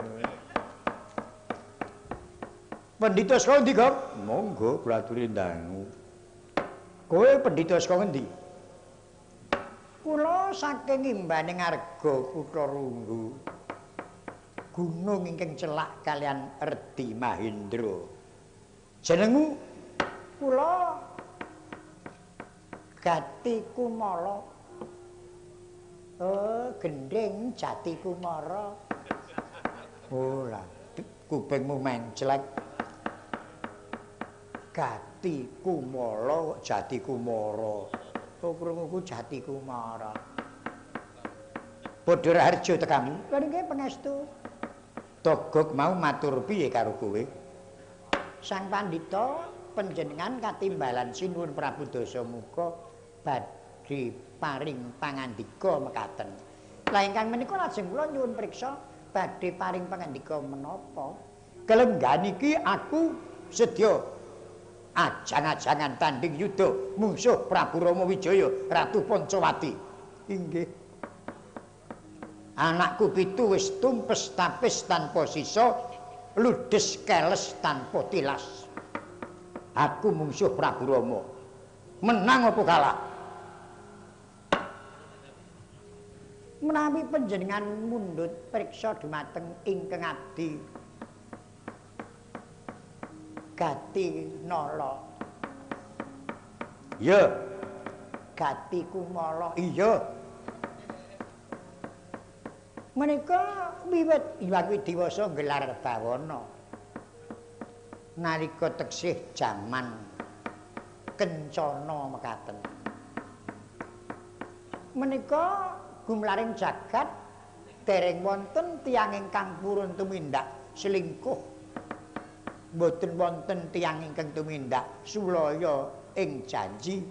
Pendhita saka ngendi, Gop? Monggo kula aturi ndangu. Kowe pendhita saka ngendi? Kula saking imbaning arga kutha Runggu. Gunung ingkang celak kalian Redi Mahendra. Jenengmu? Kula Gati Kumala. Oh, gendhing Jati Kumara. Oh lah, kupingmu menclek. Gati Kumala kok Jati Kumara. Oh, krunguku Jati Kumara. Padha raharja tekamu. Lha nggih pangestu. Togok mau matur piye karo kowe? Sang Pandhita panjenengan katimbalan Sinuwun Prabu Dasamuka badhe paring pangandika mekaten. Lah ingkang menika lajeng kula nyuwun priksa badhe paring pangandika menapa? Kelenggan iki aku sedya ajang-ajangan tanding yuda mungsuh Prabu Rama Wijaya Ratu Pancawati. Inggih. Anakku pitu wis tumpes tapis tanpa sisa, ludes keles tanpa tilas. Aku mungsuh Prabu Rama. Menang apa kalah? Menawi panjenengan mundhut priksa dumateng ingkang abdi Gati Nala. Iya. Gati Kumala. Iya. Menika wiwit Hyang Widiwasa nggelar bawana nalika teksih jaman kencana mekaten. Menika gumlaring jagat dereng wonten tiyang ingkang purun tumindak selingkuh. Mboten wonten tiyang ingkang tumindak sulaya ing janji.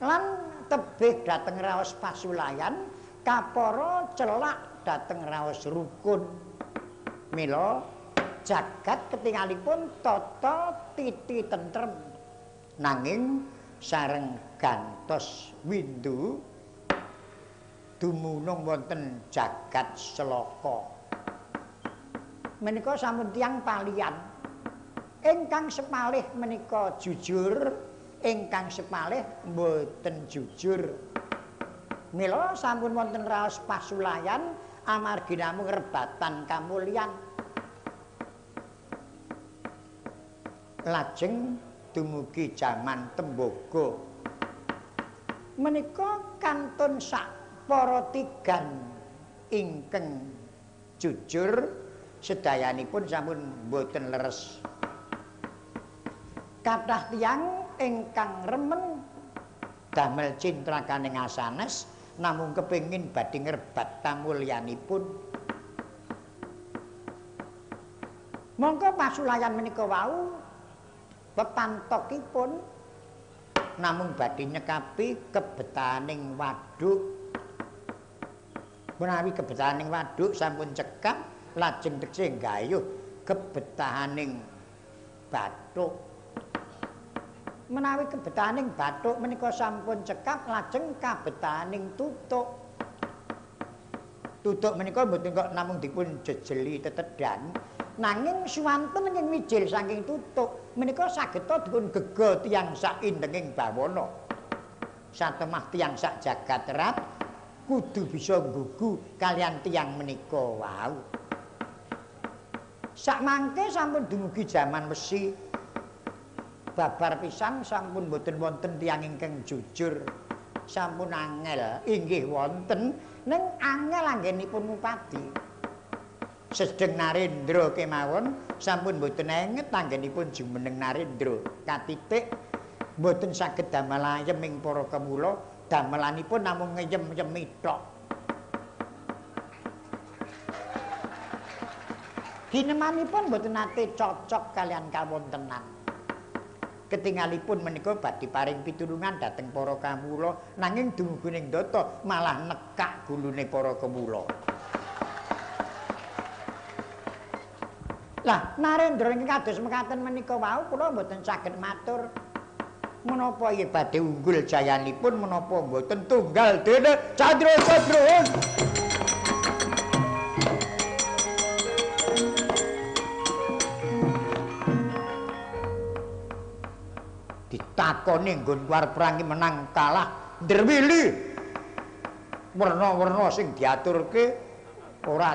Lan tebih dhateng raos pasulayan kapara celak dhateng raos rukun. Mila jagat ketingalipun tata titi tentrem. Nanging sareng gantos windu dumunung wonten jagat Selaka. Menika sampun tiyang palian. Ingkang sepalih menika jujur, ingkang sepalih mboten jujur. Mila sampun wonten raos pasulayan amargi namung rebatan kamulyan. Lajeng dumugi jaman tembaga. Menika kantun sak para tigan ingkang jujur sedayanipun sampun mboten leres. Kathah tiyang ingkang remen damel cintrakaning asanes namung kepengin badhe ngrebat kamulyanipun. Mongko pasulayan menika wau pepantokipun namung badhe nyekapi kebetaning waduk. Menawi kebetahaning waduk sampun cekap, lajeng tekse nggayuh kebetahaning bathuk. Menawi kebetaning bathuk menika sampun cekap, lajeng kabetaning tutuk. Tutuk menika mboten kok namung dipun jejeli tetedhan, nanging suwanten ing mijil saking tutuk menika sageta dipun gega tiyang sak indenging bawana. Satemah tiyang sak jagat rat kudu bisa nggugu kalian tiyang menika wau. Sakmangke sampun dumugi jaman wesi. Babar pisan sampun mboten wonten tiyang ingkang jujur. Sampun angel inggih wonten, ning angel anggenipun ngupadi. Sedeng Narendra kemawon sampun mboten enget anggenipun jumeneng Narendra. Katitik mboten saged damel ayem ing para kemula, damelanipun namung ngeyem-yemi tok. Ginemanipun mboten nate cocok kalian kawontenan. Ketingalipun menika badhe paring pitulungan dhateng para kawula, nanging dumugi data malah nekak gulune para kawula. Lah, Narendra ingkang kados mekaten menika wau kula mboten saged matur menapa yen badhe unggul jayanipun menapa mboten tunggal dene Candra Sadruhun. Ditakoni nggon arep perang menang kalah ndrewili. Werna-werna sing diaturke ora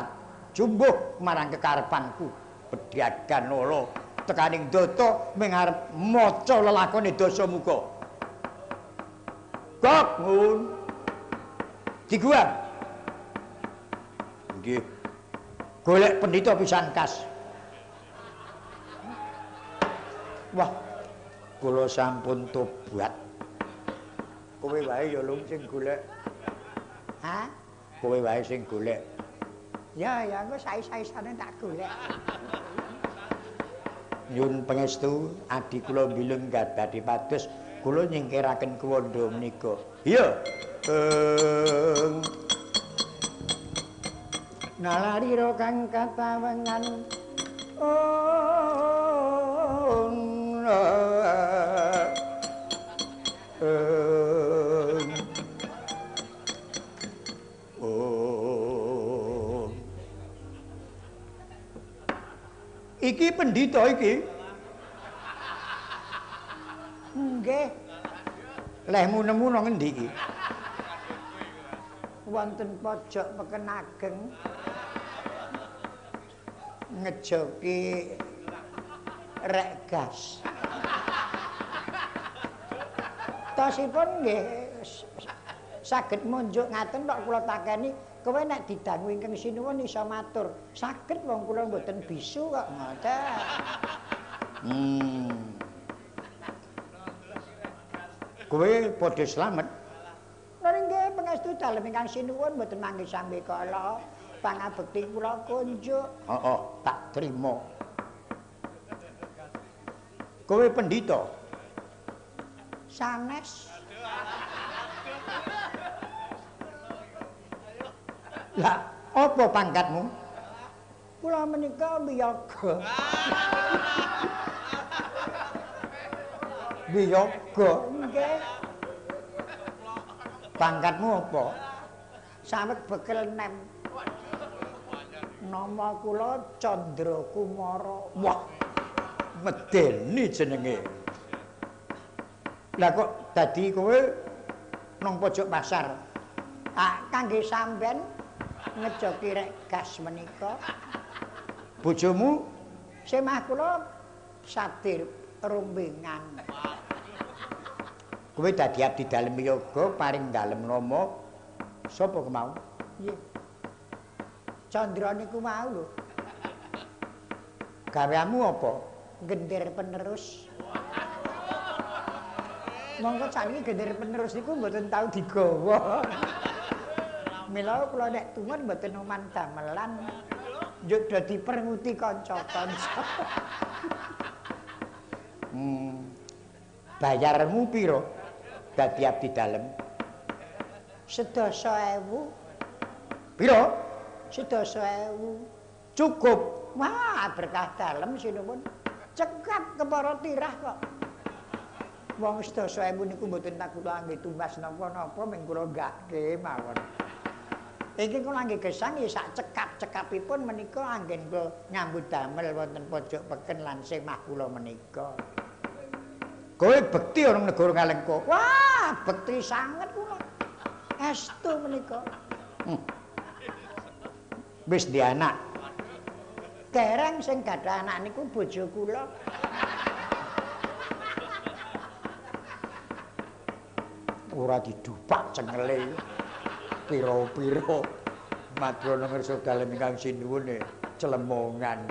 jumbuh marang kekarepanku. Bedhagan ala tekaning data ming arep maca lelakone Dasamuka. Gok ngun. Diguang. Nggih. Golek pendhita pisan kas. Wah, kula sampun tobat. Kowe wae ya lung sing golek. Hah? Kowe wae sing golek. Ya, ya engko sais-saisane tak golek. Nyun pangestu adi kula mbilung badhe pados kula nyingkiraken kuwanda menika. Iya. Nalarira kang katawengan. Iki pendhita iki. Nggih. Lehmu nemu nang ngendi iki? Wonten pojok peken ageng. Ngejoki rek gas. Tosipun nggih saged munjuk ngaten kok kula takeni, kowe nek didangu ingkang sinuwun iso matur. Saged wong kula mboten bisu kok ngoten. Kowe padha slamet. Lha nggih pangestu dalem ingkang sinuwun mboten manggih sambekala. Pangabekti kula kunjuk. Heeh, tak trima. Kowe pendhita? Sanes. Lah, apa pangkatmu? Kula menika wiyaga. Wiyaga? Nggih. Pangkatmu apa? Saweg bekel nem. Nama kula Candra Kumara. Wah, medeni jenenge. Lah kok dadi kowe nang pojok pasar? Ah, kangge sampean ngejoki rek gas menika. Bojomu? Semah kula sadir rombengan. Kowe dadi abdi dalem yoga paring dalem nama sapa kemau? Nggih. Candra niku mau lho. Gaweanmu apa? Gendir penerus. Monggo sakniki gendir penerus niku mboten tau digawa. Mila kula nek tuwon mboten oman damelan. Njuk do diperenguti kanca-kanca. Bayarmu piro? Dadi abdi dalem? 10.000. Piro? 10.000. Cukup. Wah, berkah dalem sinuwun. Cekap kepara tirah kok. Wong sedasa ewu niku mboten tak kula angge tumbas napa-napa, mung kula gake mawon. Iki kula angge gesang ya sak cekap-cekapipun menika anggen kula nyambut damel wonten pojok peken lan semah kula menika. Kowe bekti ana negara Ngalengka. Wah, bekti sanget kula. Estu menika. Wis di anak. Dereng sing gadah anak niku bojo kula. Ora didupak cengele. Pira-pira madrana ngersa dalem ingkang sinuwun celemongan.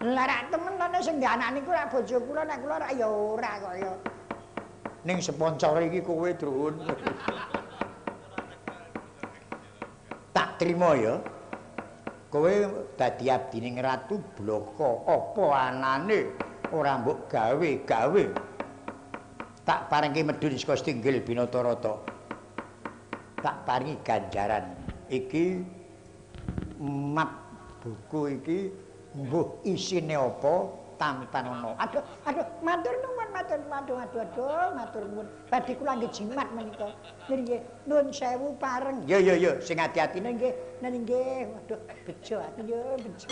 Lah rak temenane sing ndek anak niku rak bojo kula, nek kula rak ya ora kok ya. Ning sponsor iki kowe, Drun. Tak trima ya. Kowe dadi abdining Ratu Bloko, apa anane ora mbok gawe-gawe. Tak parengke medhun saka Stinggil Binatarata. Tak paringi ganjaran. Iki map buku iki mbuh isine apa tampanono. Aduh, aduh, matur nuwun, matur aduh, aduh, aduh, matur nuwun. Badhe kula nggih jimat menika. Nggih, nuwun sewu pareng. Ya ya ya, sing ati-atine nggih. Nggih, waduh, bejo aku yo, bejo.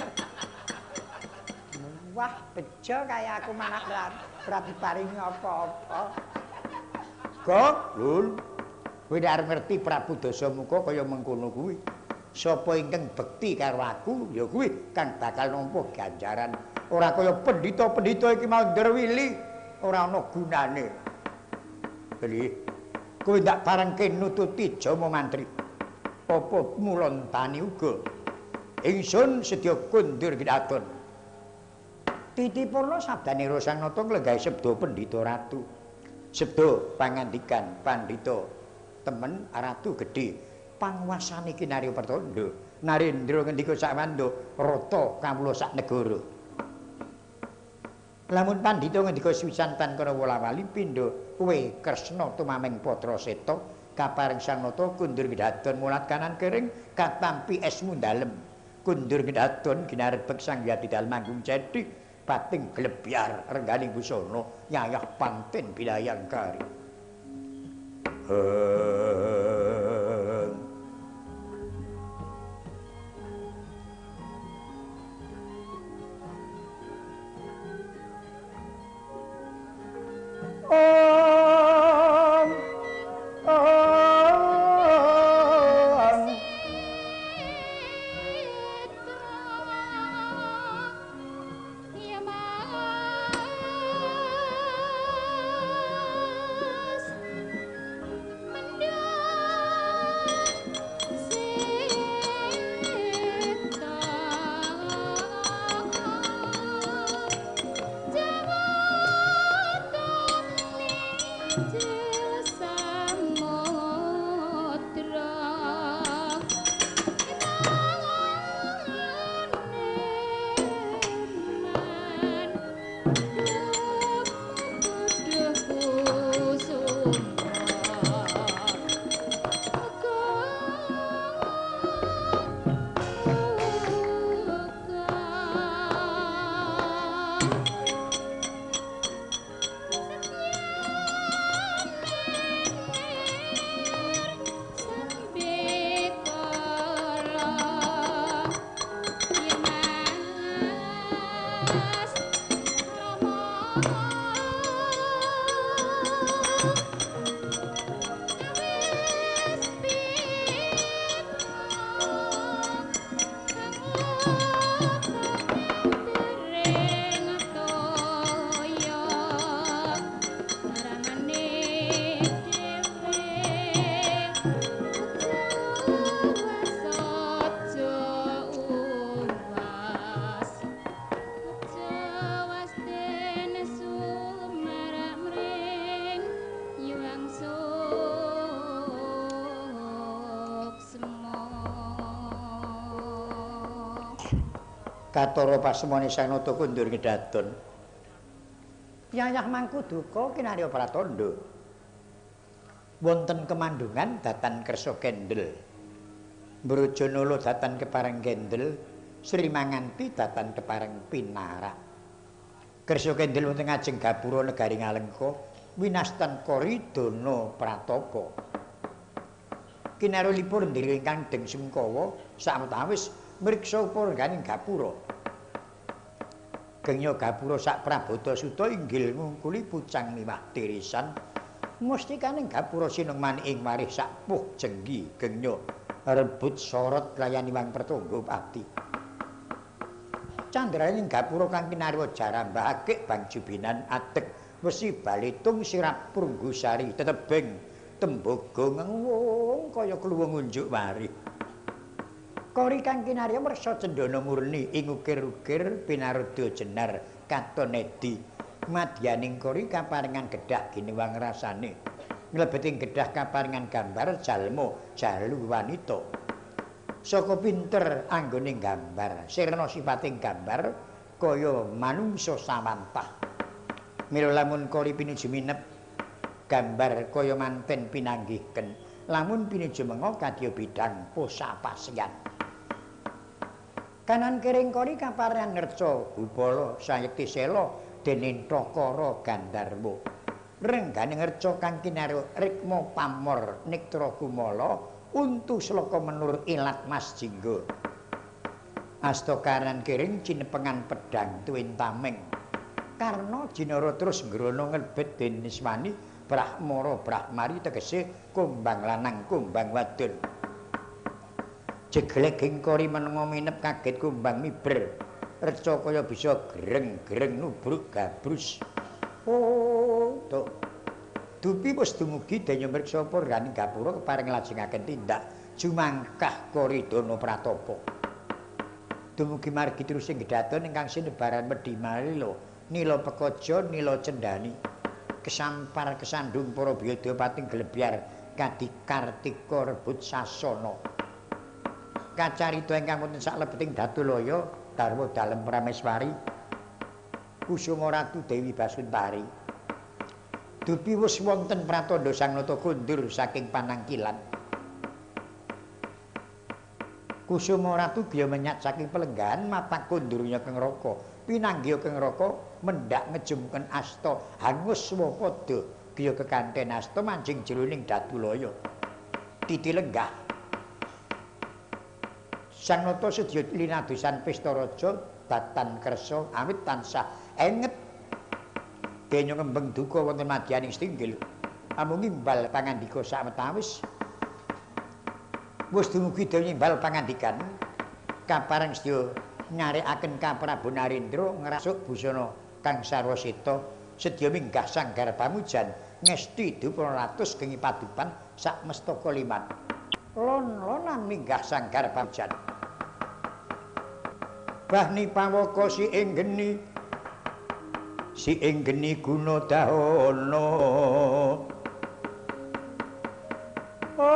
Wah, bejo kaya aku malah ora diparingi apa-apa. Gok, Lul. Kowe nek arep ngerti Prabu Dasamuka kaya mengkono kuwi. Sapa ingkang bekti karo aku ya kuwi kang bakal nampa ganjaran. Ora kaya pendhita-pendhita iki mau ndrewili, ora ana gunane. Beli, kowe ndak parengke nututi Jama Mantri. Apa mulontani uga? Ingsun sedya kundur kidhaton. Titipurna sabdane Rosangnata nglenggahi sabda pendhita ratu. Sabda pangandikan pandhita temen ratu gedhe panguwasane Kinarya Pertanda. Narendra ngendika sakwanda rata kawula sak negara. Lamun pandhita ngendika suwisan tan kana wala-wali pindha kowe Kresna tumameng patra seta kapareng Sang Nata kundur kedhaton mulat kanan kering katampi esmu dalem. Kundur kedhaton ginarebek Sang Hyang Dalem manggung cethik pating glebyar rengganing busana nyayah panten bilayang kari. Om Om Kathara pasemone Sang Nata kundur ngedaton. Yayah mangku duka kinarya pratandha. Wonten kemandungan datan kersa kendel. Brajanala datan kepareng kendel, Sri Manganti datan kepareng pinarak. Kersa kendel wonten ngajeng gapura negari Ngalengka, Winastan Kori Dana Pratapa. Kinarya lipur ndira ingkang deng sungkawa sawetawis mriksa upurganing gapura. Genya gapura sak Prabota Suta inggil ngungkuli pucang miwah tirisan. Mustikaning gapura sinung manik ing warih sapuh jenggi genya rebut sorot layani wang pertunggu pati. Candraning gapura kang kinarya jarambah akik bangjubinan adeg wesi balitung sirap prunggusari tetebing tembaga ngewung kaya kluwung unjuk warih. Kori kang kinarya mersa cendana murni ing ukir-ukir pinaruda jenar katon edi. Madyaning kori kaparingan gedhah ginewang rasane. Nglebeting gedhah kaparingan gambar jalma jalu wanita. Saka pinter anggone gambar, sirna sifating gambar kaya manungsa samantah. Mila lamun kori pinuju minep gambar kaya manten pinanggihken, lamun pinuju menga kadya bidang posapasian. Kanan kiring kori kaparingan ngerca gupala sayekti sela dening Thakara Gandharwa. Renggane ngerca kang kinarya rikma pamor nektra kumala untu sloka menur ilat mas jingga. Asta kanan kiring cinepengan pedhang tuwin tameng. Karna jinara terus ngrana nglebet deniswani Brahmara Brahmari tegese kumbang lanang kumbang wadon. Jegleging kori menenga minep kaget kumbang miber. Reca kaya bisa gereng-gereng nubruk gabrus. Oh, tok. Dupi wis dumugi denya mriksa purganing gapura kepareng lajengaken tindak jumangkah Kori Dana Pratapa. Dumugi margi terus ing gedaton ingkang sinebaran Wedhi Malila, Nila Pekaja, Nila Cendani. Kesampar kesandung para biyada pating glebyar kadi kartika rebut sasana. Kacarita ingkang wonten saklebeting Datulaya Darma Dalem Prameswari Kusuma Ratu Dewi Basuntari. Dupi wis wonten pratandha Sang Nata kondur saking panangkilan. Kusuma Ratu biya menyat saking pelenggahan mapak kondurnya keng Raka. Pinanggiha keng Raka mendhak ngejumken asta hangus swapada biya kekanten asta manjing jroning Datulaya. Titi lenggah. Sang Nata sedya linadosan pesta raja datan kersa awit tansah enget denya ngembeng duka wonten madyaning stinggil. Amung ngimbal pangandika sawetawis. Wis dumugi dene ngimbal pangandikan kapareng sedya nyarekaken ka Prabu Narendra ngrasuk busana kang sarwa seta sedya minggah sanggar pamujan ngesti dupana ratus gengi padupan sak mestaka liman. Lon-lonan minggah sanggar pamujan. Bahni pawaka si ing geni si ing geni guna dahana. Om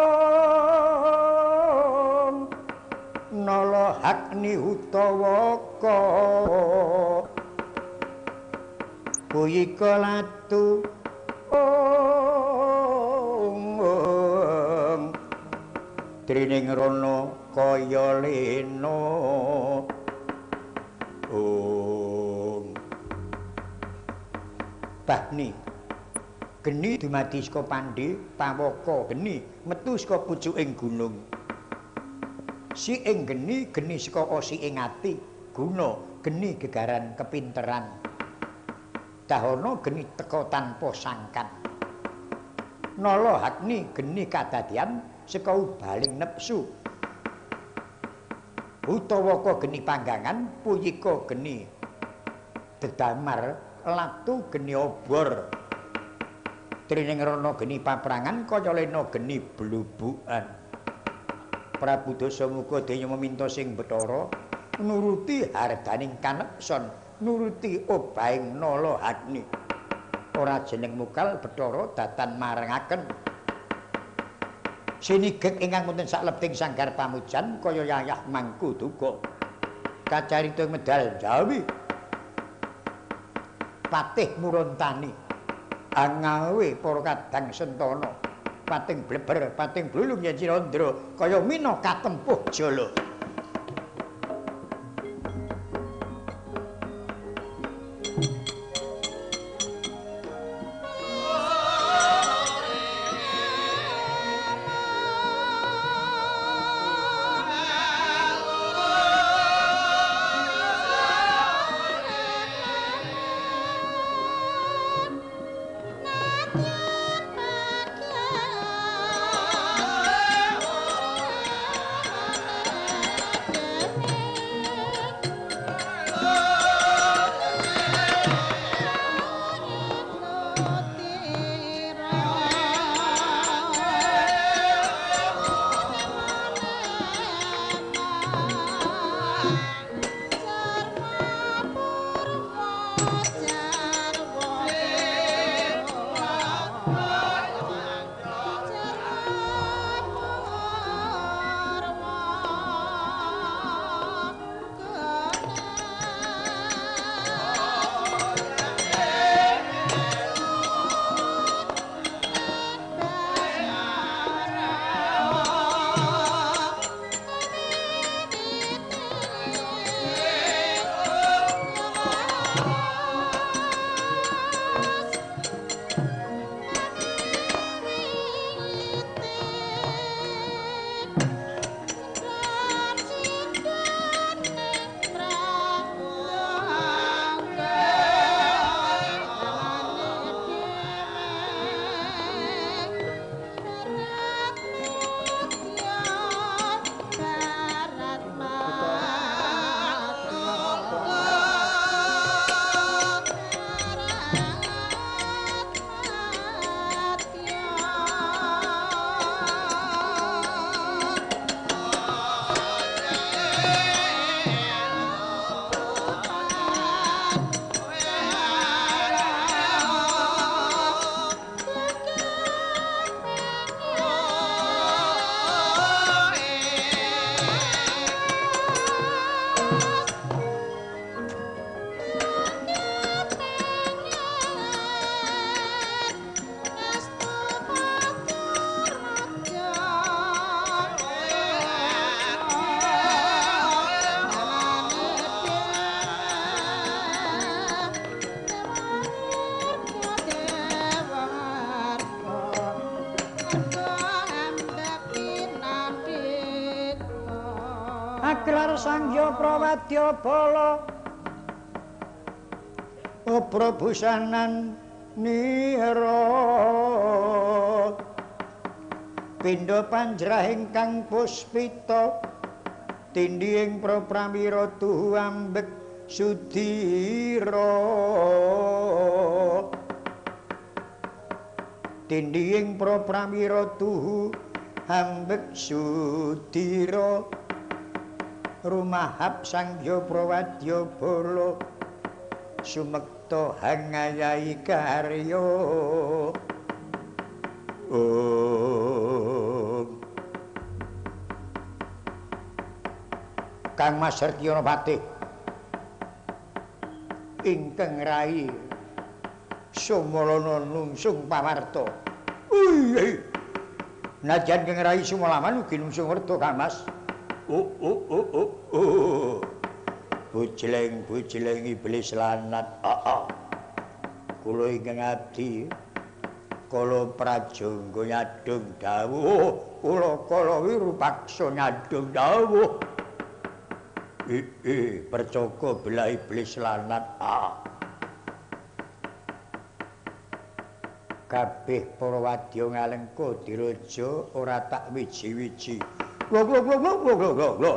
nala hakni hutawaka kuyika latu om trining rana kaya lena. Om Bahni geni dumadi saka pandhe pawaka geni metu saka pucuking gunung. Si ing geni geni saka osi ing ati guna geni gegaran kepinteran. Dahana geni teka tanpa sangkan. Nala hakni geni kadadian saka ubaling nepsu. Hutawaka geni panggangan puyika geni dedamar latu geni obor. Trining rana geni paprangan kaya lena geni blubukan. Prabu Dasamuka denya meminta sing Bathara nuruti hardaning kanekson, nuruti obahing nala agni. Ora jeneng mukal Bathara datan marengaken. Sinigek ingkang wonten saklebeting sanggar pamujan kaya yayah mangku duka. Kacarita medal Jawi. Patih Murontani angawe para kadang sentana. Pating bleber, pating blulung yen Cirandra kaya mina katempuh jala. Magelar Sangya Prawadya Bala Prabusanan nira pindha panjrah ingkang puspita tindhi ing Pramira tuhu ambek sudira tindhi ing Pramira tuhu ambek sudira rumahap Sangya Prawadya Bala sumekta hangayahi karya. Om. Kang Mas Sertiyono Patih ingkang rai Sumalana nungsung pawarta. Uih. Najan kang rai Sumalaman ugi nungsung werta Kang Mas. Oh oh oh oh oh. Bujleng bujleng iblis lanat. Heeh. Kula ingkang abdi kala prajangga nyadhung dawuh, kula kala wirupaksa nyadhung dawuh. Ih, percaka belah iblis lanat. Ah. Kabeh para wadya ngalengka diraja ora tak wiji-wiji. Lho lho lho lho lho lho.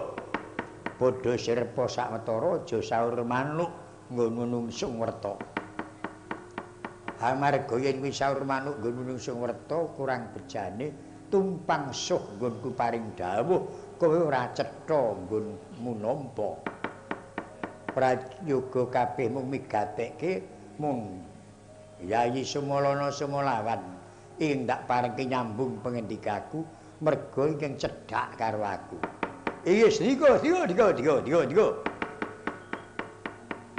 Padha sirpa sawetara aja saur manuk nggon nungsung werta. Amarga yen wis saur manuk nggon nungsung werta kurang bejane tumpang suh nggonku paring dawuh kowe ora cetha nggonmu nampa. Prayoga kabeh mung migatekke mung Yayi Sumalana Sumalawan ing tak parengke nyambung pengendikaku merga ingkang cedhak karo aku. Iya, sendika, sendika, sendika, sendika, sendika.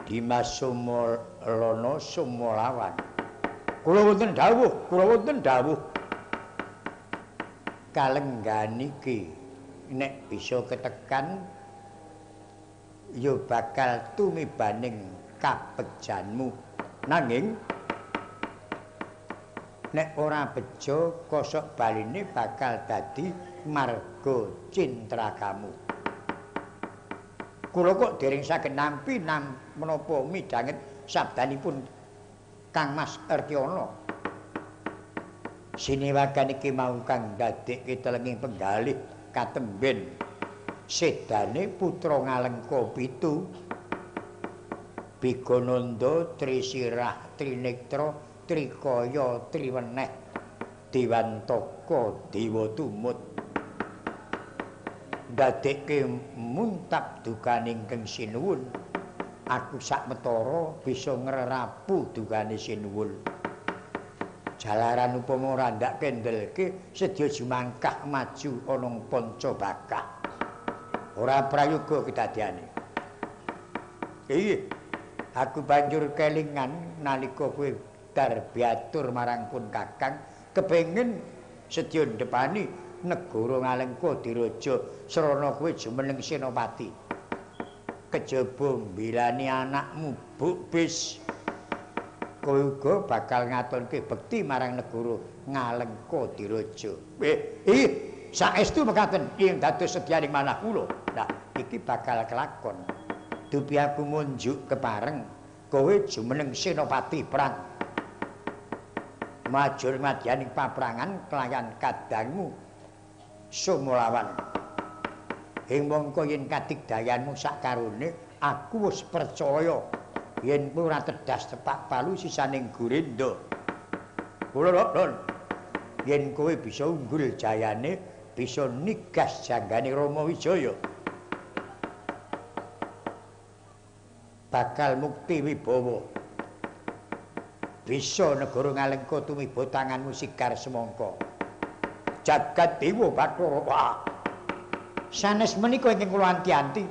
Dimas Sumalana Sumalawan. Kula wonten dawuh, kula wonten dawuh. Kalenggan iki nek bisa ketekan ya bakal tumibaning kabejanmu. Nanging nek ora bejo kosok baline bakal dadi marga cintrakamu. Kula kok dereng saged nampi menapa midhanget sabdanipun Kang Mas Ertiana. Siniwagan iki mau kang ndadekke telenging penggalih katemben sedane putra Ngalengka pitu Bigananda Trisirah Trinektra Trikaya Triweneh Dewantaka Dewa Tumut ndadekke muntap dukane ingkang sinuwun. Aku sakmetara bisa ngrerapu dukane sinuwun. Jalaran upama ora ndak kendelke sedya jumangkah maju ana panca bakah. Ora prayoga kedadiane. Iya, aku banjur kelingan nalika kowe darbiatur marang pun kakang kepengin sedya ndepani negara Ngalengka diraja srana kowe jumeneng senopati. Kejaba mbilani anakmu Buk Bis, kowe uga bakal ngatonke bekti marang negara Ngalengka diraja. Ih, saestu mekaten ing dados sedyaning manah kula. Nah, iki bakal kelakon. Dupi aku munjuk kepareng kowe jumeneng senopati perang. Majur madyaning paprangan kelayan kadangmu Sumalawan. Ing mongko yen kadigdayanmu sakarone aku wis percaya yen kowe ora tedas tepak palu sisaning Gurindha. Kula lho, yen kowe bisa unggul jayane bisa nigas janggane Rama Wijaya. Bakal mukti wibawa. Bisa negara Ngalengka tumiba tanganmu sigar semangka. Jagat Dewa Bathara. Wah. Sanes menika ingkang kula anti-anti.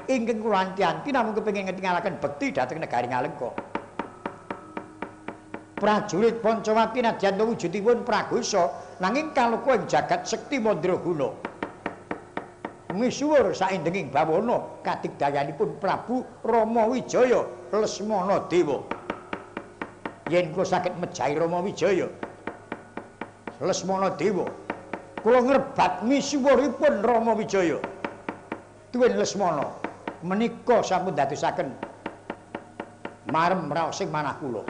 Ingkang kula anti-anti namung kepengin ngetingalaken bekti dhateng negari Ngalengka. Prajurit Pancawati nadyan wujudipun pragosa nanging kaloka ing jagat sekti mandraguna. Misuwur saindenging bawana kadigdayanipun Prabu Rama Wijaya Lesmana Dewa. Yen kula saged mejahi Rama Wijaya Lesmana Dewa, kula ngrebat misuwuripun Rama Wijaya. Tuwin Lesmana menika sampun dadosaken marem raosing manah kula.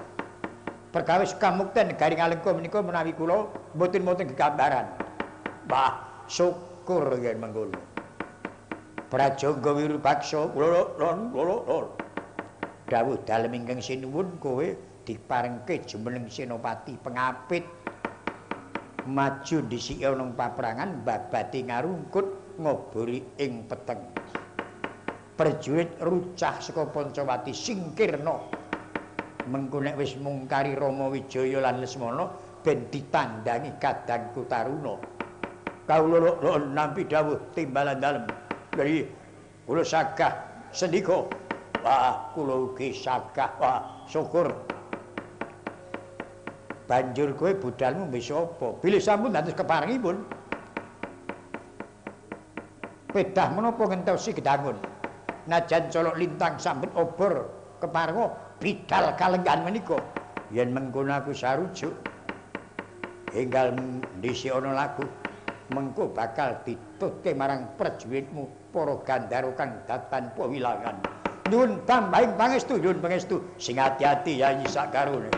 Perkawis kamukten negari Ngalengka menika menawi kula mboten-mboten gegambaran. Wah, syukur yen mengkono. Prajangga Wirupaksa kula lon kula lon. Dawuh dalem ingkang sinuwun kowe diparengke jumeneng senopati pengapit. Maju dhisik ana paprangan babati ngarungkut ngobori ing peteng. Prajurit rucah saka Pancawati singkirna. Mengko nek wis mungkari Rama Wijaya lan Lesmana ben ditandangi kadangku Taruna. Kawula lho nampi dawuh timbalan dalem. Lha kula sagah sendika. Wah, kula ugi sagah. Wah, syukur. Banjur kowe budalmu mbek sapa? Bilih sampun dados keparengipun. Pedah menapa ngentosi gedangun. Najan colok lintang sambet obor keparenga bidal kalenggan menika. Yen mengkono aku sarujuk. Enggal dhisik ana lagu mengko bakal ditutke marang prajuritmu para gandharwa kang datan pawilangan. Nyuwun tambahing pangestu, nyuwun pangestu. Sing ati-ati Yayi sakarone.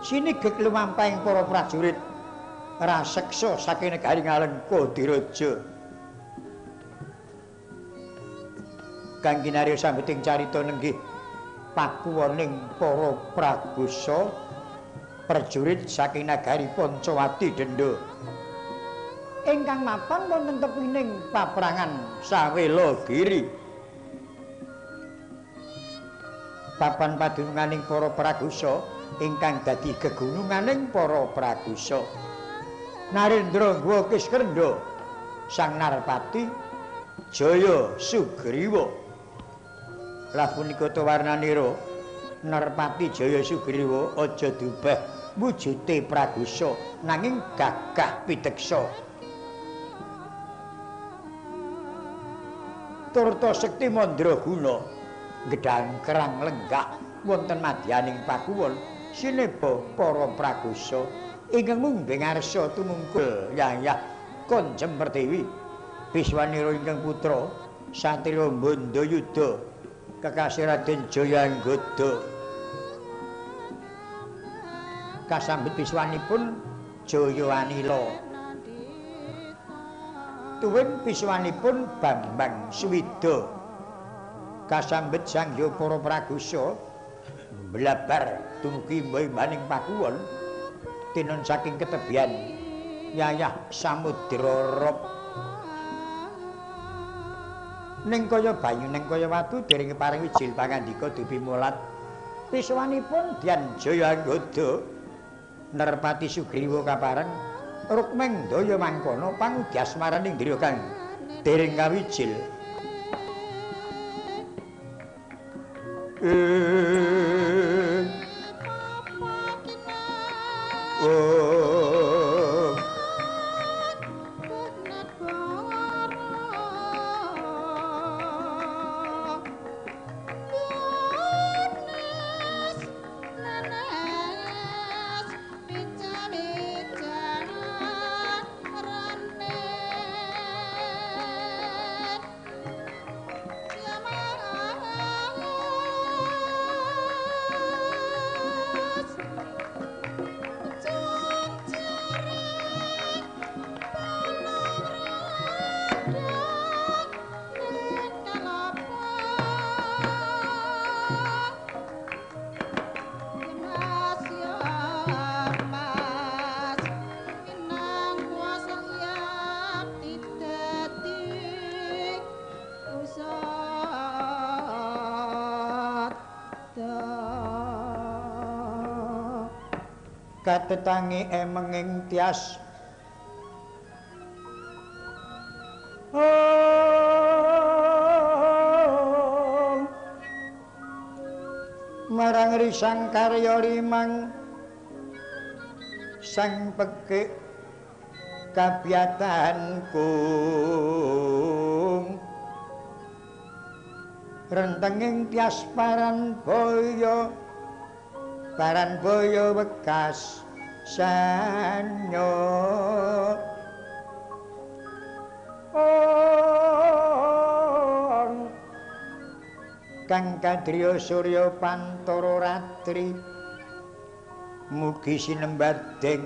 Sinigek lumampahing para prajurit raseksa saking negari Ngalengka Diraja. Kang kinarya sambeting carita nenggih pakuwoning para pragosa prajurit saking nagari Pancawati Denda. Ingkang mapan wonten tepining paprangan Sawela Giri. Papan padununganing para pragosa ingkang dadi gegununganing para pragosa. Narendra Ngwa Kiskrenda, Sang Narpati Jaya Sugriwa. Lah punika ta warnanira Narpati Jaya Sugriwa aja diubah wujude pragosa nanging gagah pideksa. Turta sekti mandraguna gedhang kerang lenggah wonten madyaning pakuwon sineba para pragosa ingkang mungbe ngarsa tumungkul yayah Konjem Pertiwi Biswanira ingkang putra Satria Bandayuda kekasih Raden Jayanggada. Kasambet biswanipun Jaya Anila, tuwin biswanipun Bambang Swida. Kasambet sangya para pragosa Blabar dumugi mbaning pakuwon tinun saking ketebian yayah samudra rop. Ning kaya banyu ning kaya watu dereng paring wijil pangandika dupi mulat. Pisuwanipun Dian Jaya Anggoda Nerpati Sugriwa kapareng rukmeng daya mangkono pangudyasmaraning ndriya kang dereng kawijil. Katetangi emenging tias marang risang karya limang sang pekik kabiyatan kung rentenging tias paran boyo paran boyo bekas sanyo. Kang kadriya surya pantara ratri mugi sinembading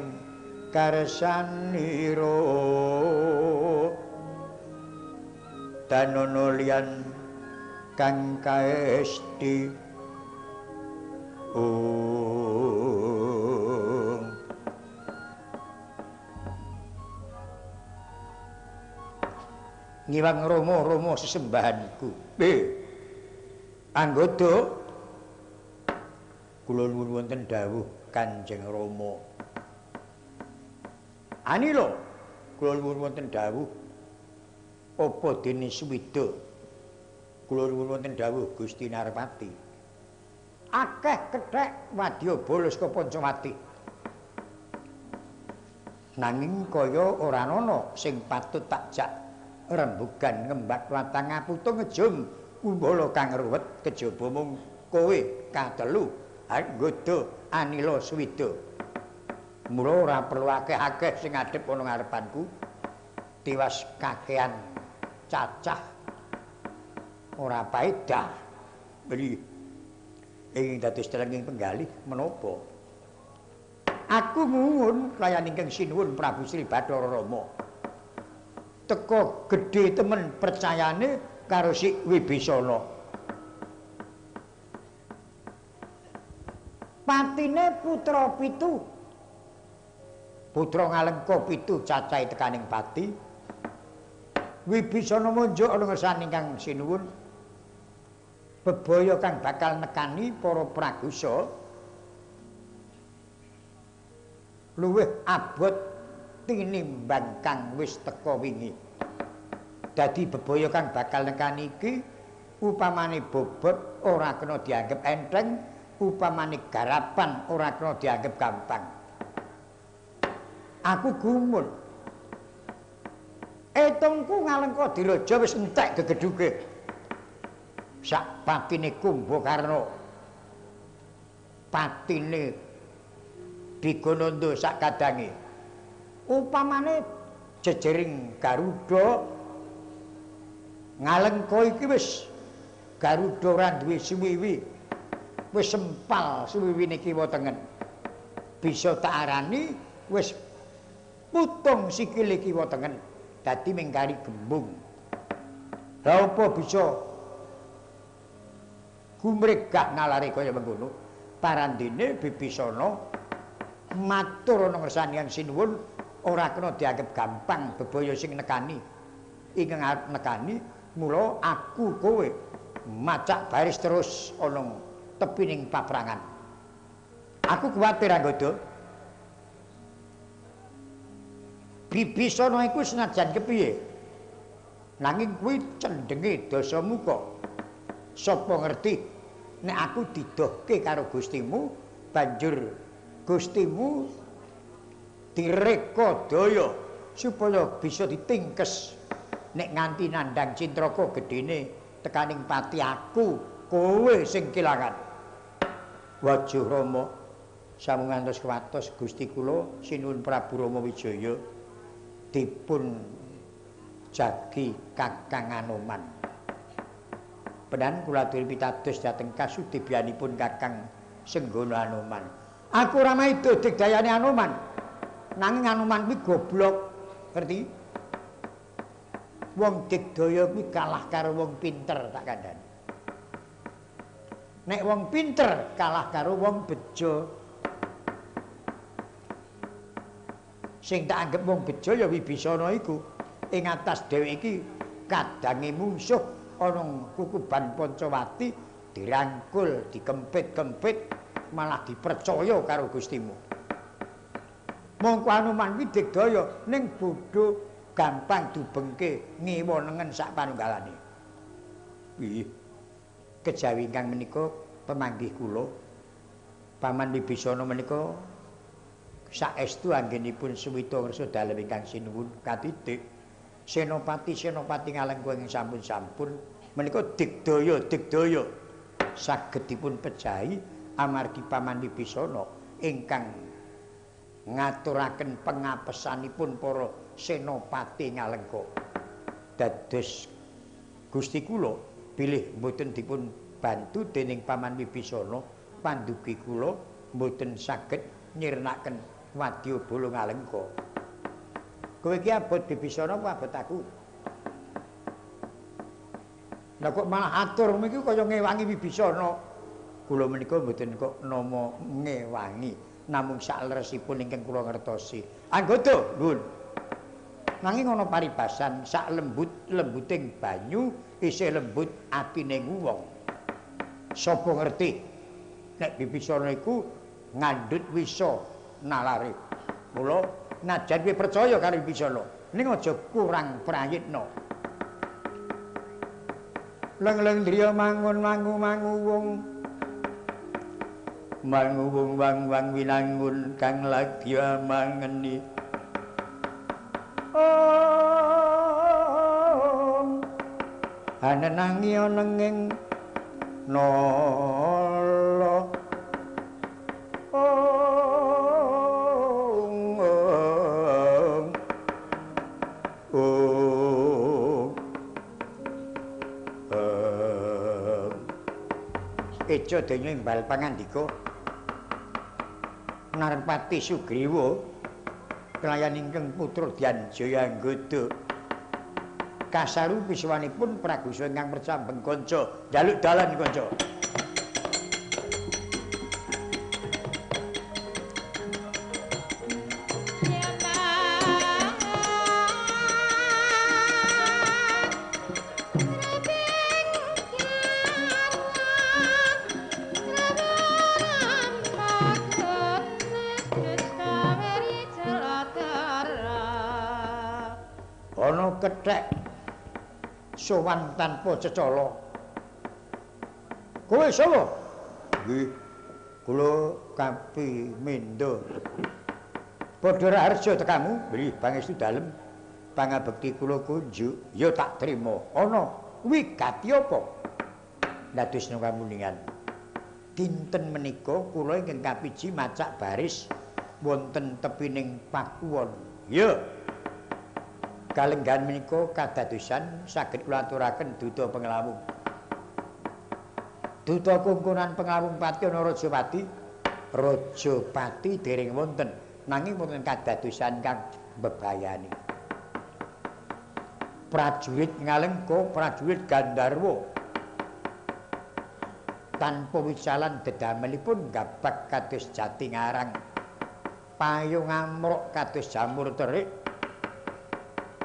karsanira danono liyan kang kaesti. Ngiwang rama-rama sesembahanku. Anggoda kula nuwun wonten dawuh Kanjeng Rama. Anila kula nuwun wonten dawuh apa dene suwida. Kula nuwun wonten dawuh Gusti Narpati. Akeh kethek wadya bolos ka Pancawati. Nanging kaya ora ana sing patut tak jak rembugan ngembat watang aputung ngejum kumbala kang ruwet kejaba mung kowe katelu Anggoda Anila Suwida. Mula ora perlu akeh-akeh sing ngadhep ana ngarepanku. Tiwas kakean cacah ora paedah. Beli ing dados telenging penggalih menapa? Aku nguwun kelayan ingkang sinuwun Prabu Sri Bathara Rama. Teka gedhe temen percayane karo si Wibisana. Patine putra pitu. Putra Ngalengka pitu cacahe tekaning pati. Wibisana munjuk ana ngersane ingkang sinuwun. Bebaya kang bakal nekani para pragusa luwih abot tinimbang kang wis teka wingi. Dadi bebaya kang bakal nekani iki upamane bobot ora kena dianggep enteng, upamane garapan ora kena dianggep gampang. Aku gumun. Etungku Ngalengka Diraja wis entek gegedhuke. Sak patine Kumbakarna, patine Digonanda sak kadange. Upamane jejering Garuda Ngalengka iki wis Garuda ora duwe suwiwi. Wis sempal suwiwine kiwa tengen. Bisa tak arani wis putung sikile kiwa tengen. Dadi mingkari gembung. Lha apa bisa Gumregah nalare kaya mengkono. Parandene Bibisana matur ana ngersani Hyang Sinuwun ora kena dianggep gampang bebaya sing nekani. Ingkang arep nekani mula aku kowe macak baris terus ana tepining paprangan. Aku kuwatir Anggada. Bibisana iku senajan kepiye nanging kuwi cendhenge Dasamuka. Sapa ngerti nek aku didohke karo Gustimu, banjur Gustimu direka daya supaya bisa ditingkes. Nek nganti nandhang cintraka gedene tekaning pati aku, kowe sing kelangan. Wajuh Rama sampun ngantos kuwatos Gusti kula Sinuwun Prabu Rama Wijaya dipun jagi Kakang Anoman. Penan kula aturi pitados dhateng kasudibyanipun Kakang Senggana Anoman. Aku ora maida digdayane Anoman. Nanging Anoman kuwi goblok, ngerti? Wong digdaya kuwi kalah karo wong pinter tak kandhani. Nek wong pinter kalah karo wong bejo. Sing tak anggep wong bejo ya Wibisana iku. Ing atas dheweke iki kadange mungsuh ana kukuban Pancawati dirangkul, dikempit-kempit, malah dipercaya karo Gustimu. Mongko Anoman kuwi digdaya ning bodho gampang dubengke ngiwa nengen sak panunggalane. Piye? Kejawi ingkang menika pemanggih kula Paman Wibisana menika saestu anggenipun suwita ngersa dalem ingkang sinuwun katitik. Senopati-senopati Ngalengka ingkang sampun-sampun menika digdaya-digdaya saged dipun pejahi amargi Paman Wibisana ingkang ngaturaken pengapesanipun para senopati Ngalengka. Dados Gusti kula bilih mboten dipun bantu dening Paman Wibisana, pandugi kula mboten saged nyirnaken wadyabala Ngalengka. Kowe iki abot Bibisana apa abot aku? Lah kok malah atur iki kaya ngewangi Wibisana. Kula menika mboten kok nama ngewangi, namung sakleresipun ingkang kula ngertosi. Anggada, nuwun. Nanging ana paribasan sak lembut-lembuting banyu isih lembut atine wong. Sapa ngerti nek Bibisana iku ngandhut wisa nalare. Mula najan kowe percaya karo Wibisana, ning aja kurang prayitna. Leng-leng driya mangun mangu mangu wong mangu wong wang wang winangun kang lagya mangeni. Om anenangi ana ing nala. Om om om. Eja dene imbal pangandika Narpati Sugriwa kelayan ingkang putra Dyanjaya Anggada kasaru pisuwanipun pragusa ingkang percambeng kanca njaluk dalan kanca. Ana kethek sowan tanpa cecala. Kowe sapa? Nggih, kula Kapi Menda. Padha raharja tekamu? Nggih, pangestu dalem pangabekti kula kunjuk. Ya tak trima. Ana wigati apa? Dados kamuningan. Dinten menika kula ingkang kapiji macak baris wonten tepining pakuwon. Ya. Kalenggahan menika kadadosan saged kula aturaken duta penglawung. Duta kungkunan penglawung pati ana Rajapati. Rajapati dereng wonten, nanging wonten kadadosan kang mbebayani. Prajurit Ngalengka, prajurit Gandharwa Tanpa wicalan dedamelipun gabak kados jati ngarang. Payung ngamruk kados jamur terik.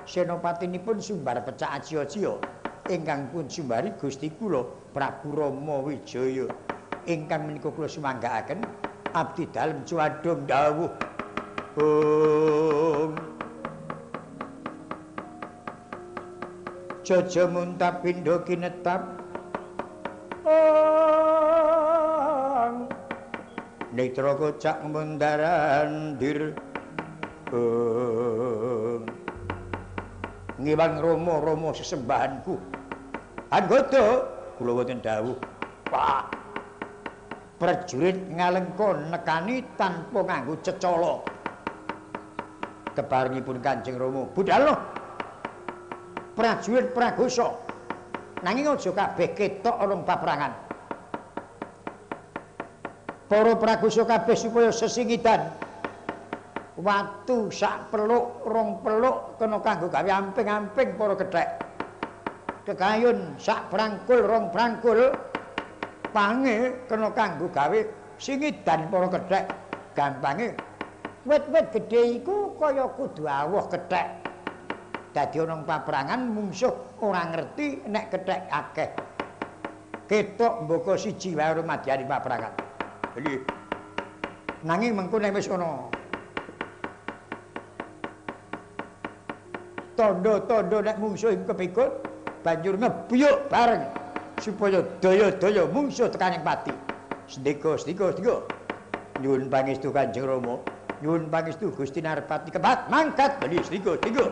Senopatinipun sumbar pecah acia-acia ingkang pun sumbari Gusti kula Prabu Rama Wijaya ingkang menika kula sumanggaaken abdi dalem cuwadung dawuh. Om Jaja muntabindha kinetap. Om Netra kocak mundarandir. Om Ngiwang rama-rama sesembahanku. Anggota kula wonten dawuh. Wah. Prajurit ngalengka nekani tanpa nganggo cecala. Keparengipun Kanjeng Rama, budhalo. Prajurit pragosa. Nanging aja kabeh ketok ana paprangan. Para pragosa kabeh supaya sesingidan. Watu sak peluk, rong peluk kena kanggo gawe amping-amping para kethek. Kekayun sak prangkul, rong prangkul pange kena kanggo gawe singidan para kethek. Gampange wit-wit gedhe iku kaya kudu awuh kethek. Dadi ana paprangan mungsuh ora ngerti nek kethek akeh. Ketok mboko siji wae ora madyani paprangan. Lho. Nanging mengko nek wis ana tandha-tandha nek mungsuh iku kepikut banjur ngebyuk bareng supaya daya-daya mungsuh tekaning pati. Sendika, sendika, sendika. Nyuwun pangestu Kanjeng Rama, nyuwun pangestu Gusti Narpati kebat mangkat. Lho, sendika, sendika.